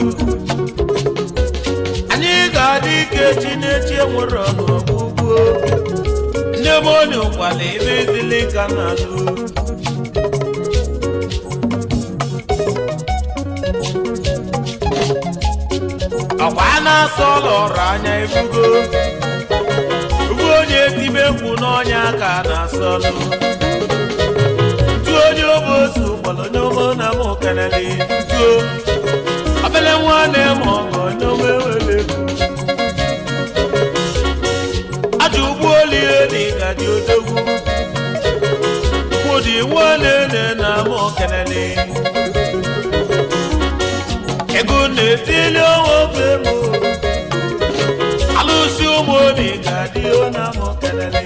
[SPEAKER 18] Anyị ga-adị ike chi n'echi enwere ọnụọgwụgwụ. Nne m onye ụkwala ebe ezili ka na-alụ. Ọkwa a na-asọ ụlọ ọrụ anya ebugo. Ugbu onye tibe mkpu n'ọnya ka a na-asọlụ. Tuo onye obosu kpọrọ onye obo na mụ kenele. Tuo obele nwanne m ọgọ onye obo ewele. Ajọ ụgbọ olie na ịgaji odogwu. Kwudi nwanne nne na mụ kenele. Ego na-etili nwoke m. Alụsị ụmụ obi ga-adị na mụ kelele.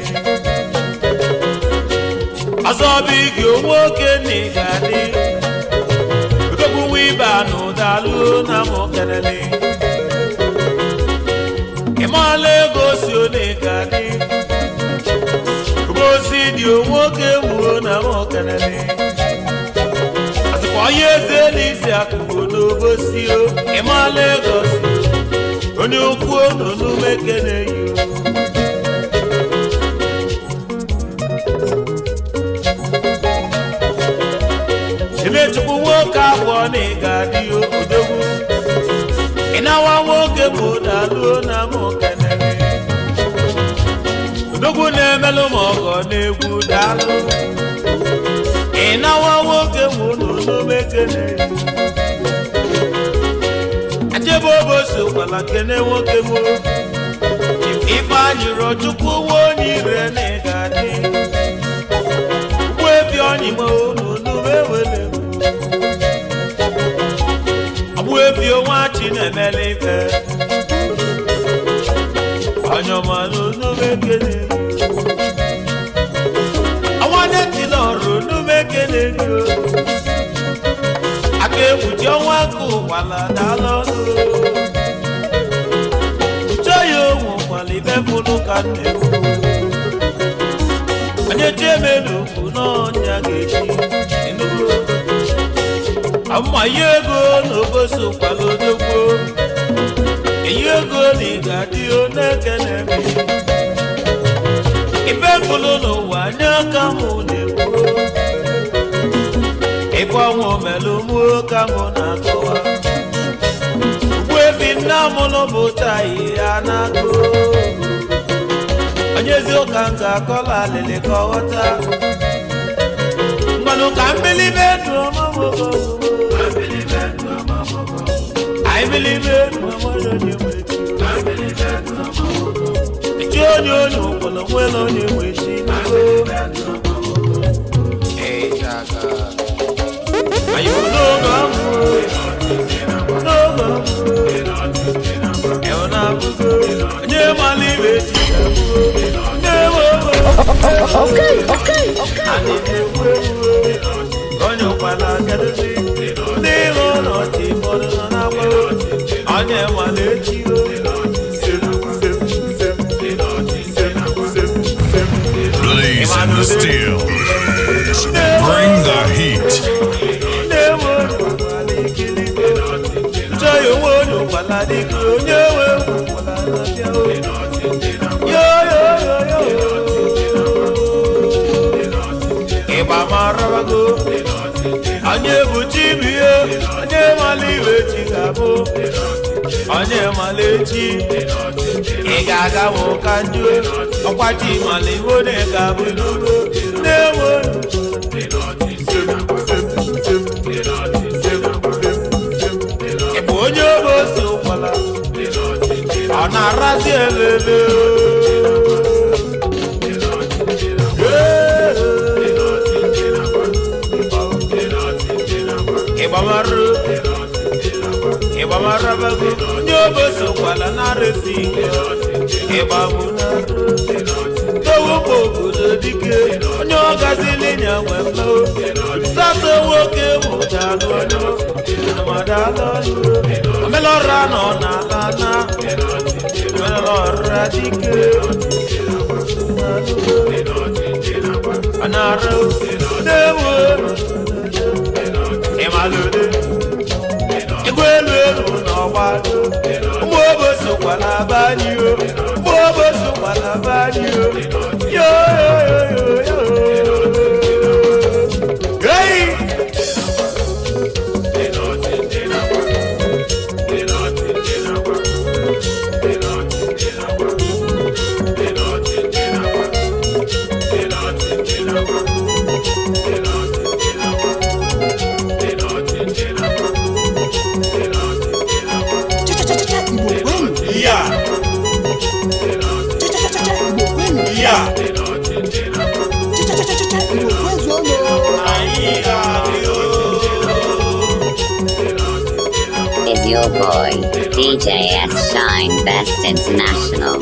[SPEAKER 18] Ọzọ bụ igi nwoke na ị ga-adị. Odogwu nwa ibe anụ dalụ na mụ kelele. Ịmaala ego si one ga-adị. Obosi dị nwoke wuo na mụ kelele. Onye eze n'isi akụkụ n'obosi o, ịma Lagos, onye ukwu n'onumekene yi. Chimechukwu nwoke abụọ na ị ga-adị odogwu. Ịnawa nwoke bụ daluo na mụ kenere. Odogwu na-emelụ m ọgọ n'egwu daalụ. Ịnawa nwoke mụ n'onumekene. Achebe obosi kwala kene nwoke mụ. Ifeanyị rọ Chukwu nwa onye ire na ị ga-adị. Ugbu ebi ọnyị m n'onumewele. Ọgbụ ebi onwe achị na-emele ife. Onye ọma n'onumekene. Ọnwa na-etili ọrụ n'umekene gị o. Aka ekpuchi ọnwa aka ụkwala daalụ ọnụ. Uche ya onwe ụkwala ibe fụlụ ka nne m. Onye chi emelu ukwu n'ọnya ga-echi Enugu. Amma ya ego n'obosi ụkwala odogwu. Eyi ego na ị ga-adị o n'ekene m. Ife fụlụ n'ụwa nye aka mụ na-ekwu. Ife ọnwụ melụ mụ ka mụ na-akọwa. Ugbu ebi nna mụlụ bụ tayi ya na-agụ. Onye ezi ụka m ga-akọla alịlị ka ọ ghọta. Mmanụ ka mmiri be ndụ ọma m ogo. Anyị mmiri be ndụ ọma onye nwe chi. Echi onye onye ụkpọrọ nwere onye nwe chi n'ugbo. Anyị bụ n'oge ọmụ, n'oge ọmụ. Ewu na-abụgo, onye mara ibe chi ga-abụ. Na-ewe ogo.
[SPEAKER 19] Okay, okay, okay.
[SPEAKER 18] Anyị na-egwu egwu, onye ụkwala kedụzi. Ndị iro n'ọchị ụfọdụ nọ n'agba. Onye mara echi o. Sem, sem, sem, sem, sem, sem.
[SPEAKER 20] Blaze in the steel. Bring the heat.
[SPEAKER 18] Na-ewe ụkwala ikiligo. Chọọ ya onwe onye ụkwala dịka onye nwe ụkwala na-abịa o. Yo, yo, yo, yo. Ịgba marabago. Onye bụ chi bụ ihe, onye mara iwe chi ga-abụ. Onye mara echi, ị ga-aga ma ụka njụ. Ọkwa chi mara iwe onye ga-abụ n'ugbo. Na-enwe ị bụ onye obosi ụkwala, ọ na-arazi elele. Ịgbamarụ, ịgbamarabago, onye obosi ụkwala na-arụsi ike. Ịgbamụ na-arụ. Towu bụ obodo dike, onye ọgazili nya nwe mma. Sato nwoke mụ daalụ ọnụ, madalụ ọnụ. Omelọra nọ n'ala na, omelọra dike. Ọ na-arụ, na-ewu ịmalụde. Egwu elu elu n'ọgba. Ụmụ obosi kwala abanye o. Ụmụ obosi kwala abanye o. Yo yo yo yo yo. Hey!
[SPEAKER 17] Cha-cha-cha-cha, Igbo kwenu.
[SPEAKER 18] Ya!
[SPEAKER 17] Cha-cha-cha-cha, Igbo kwenu.
[SPEAKER 18] Ya!
[SPEAKER 17] Cha-cha-cha-cha, Igbo kwezuonu.
[SPEAKER 18] Anyị ga-adị o.
[SPEAKER 10] Is your boy, DJ S Shine Best International.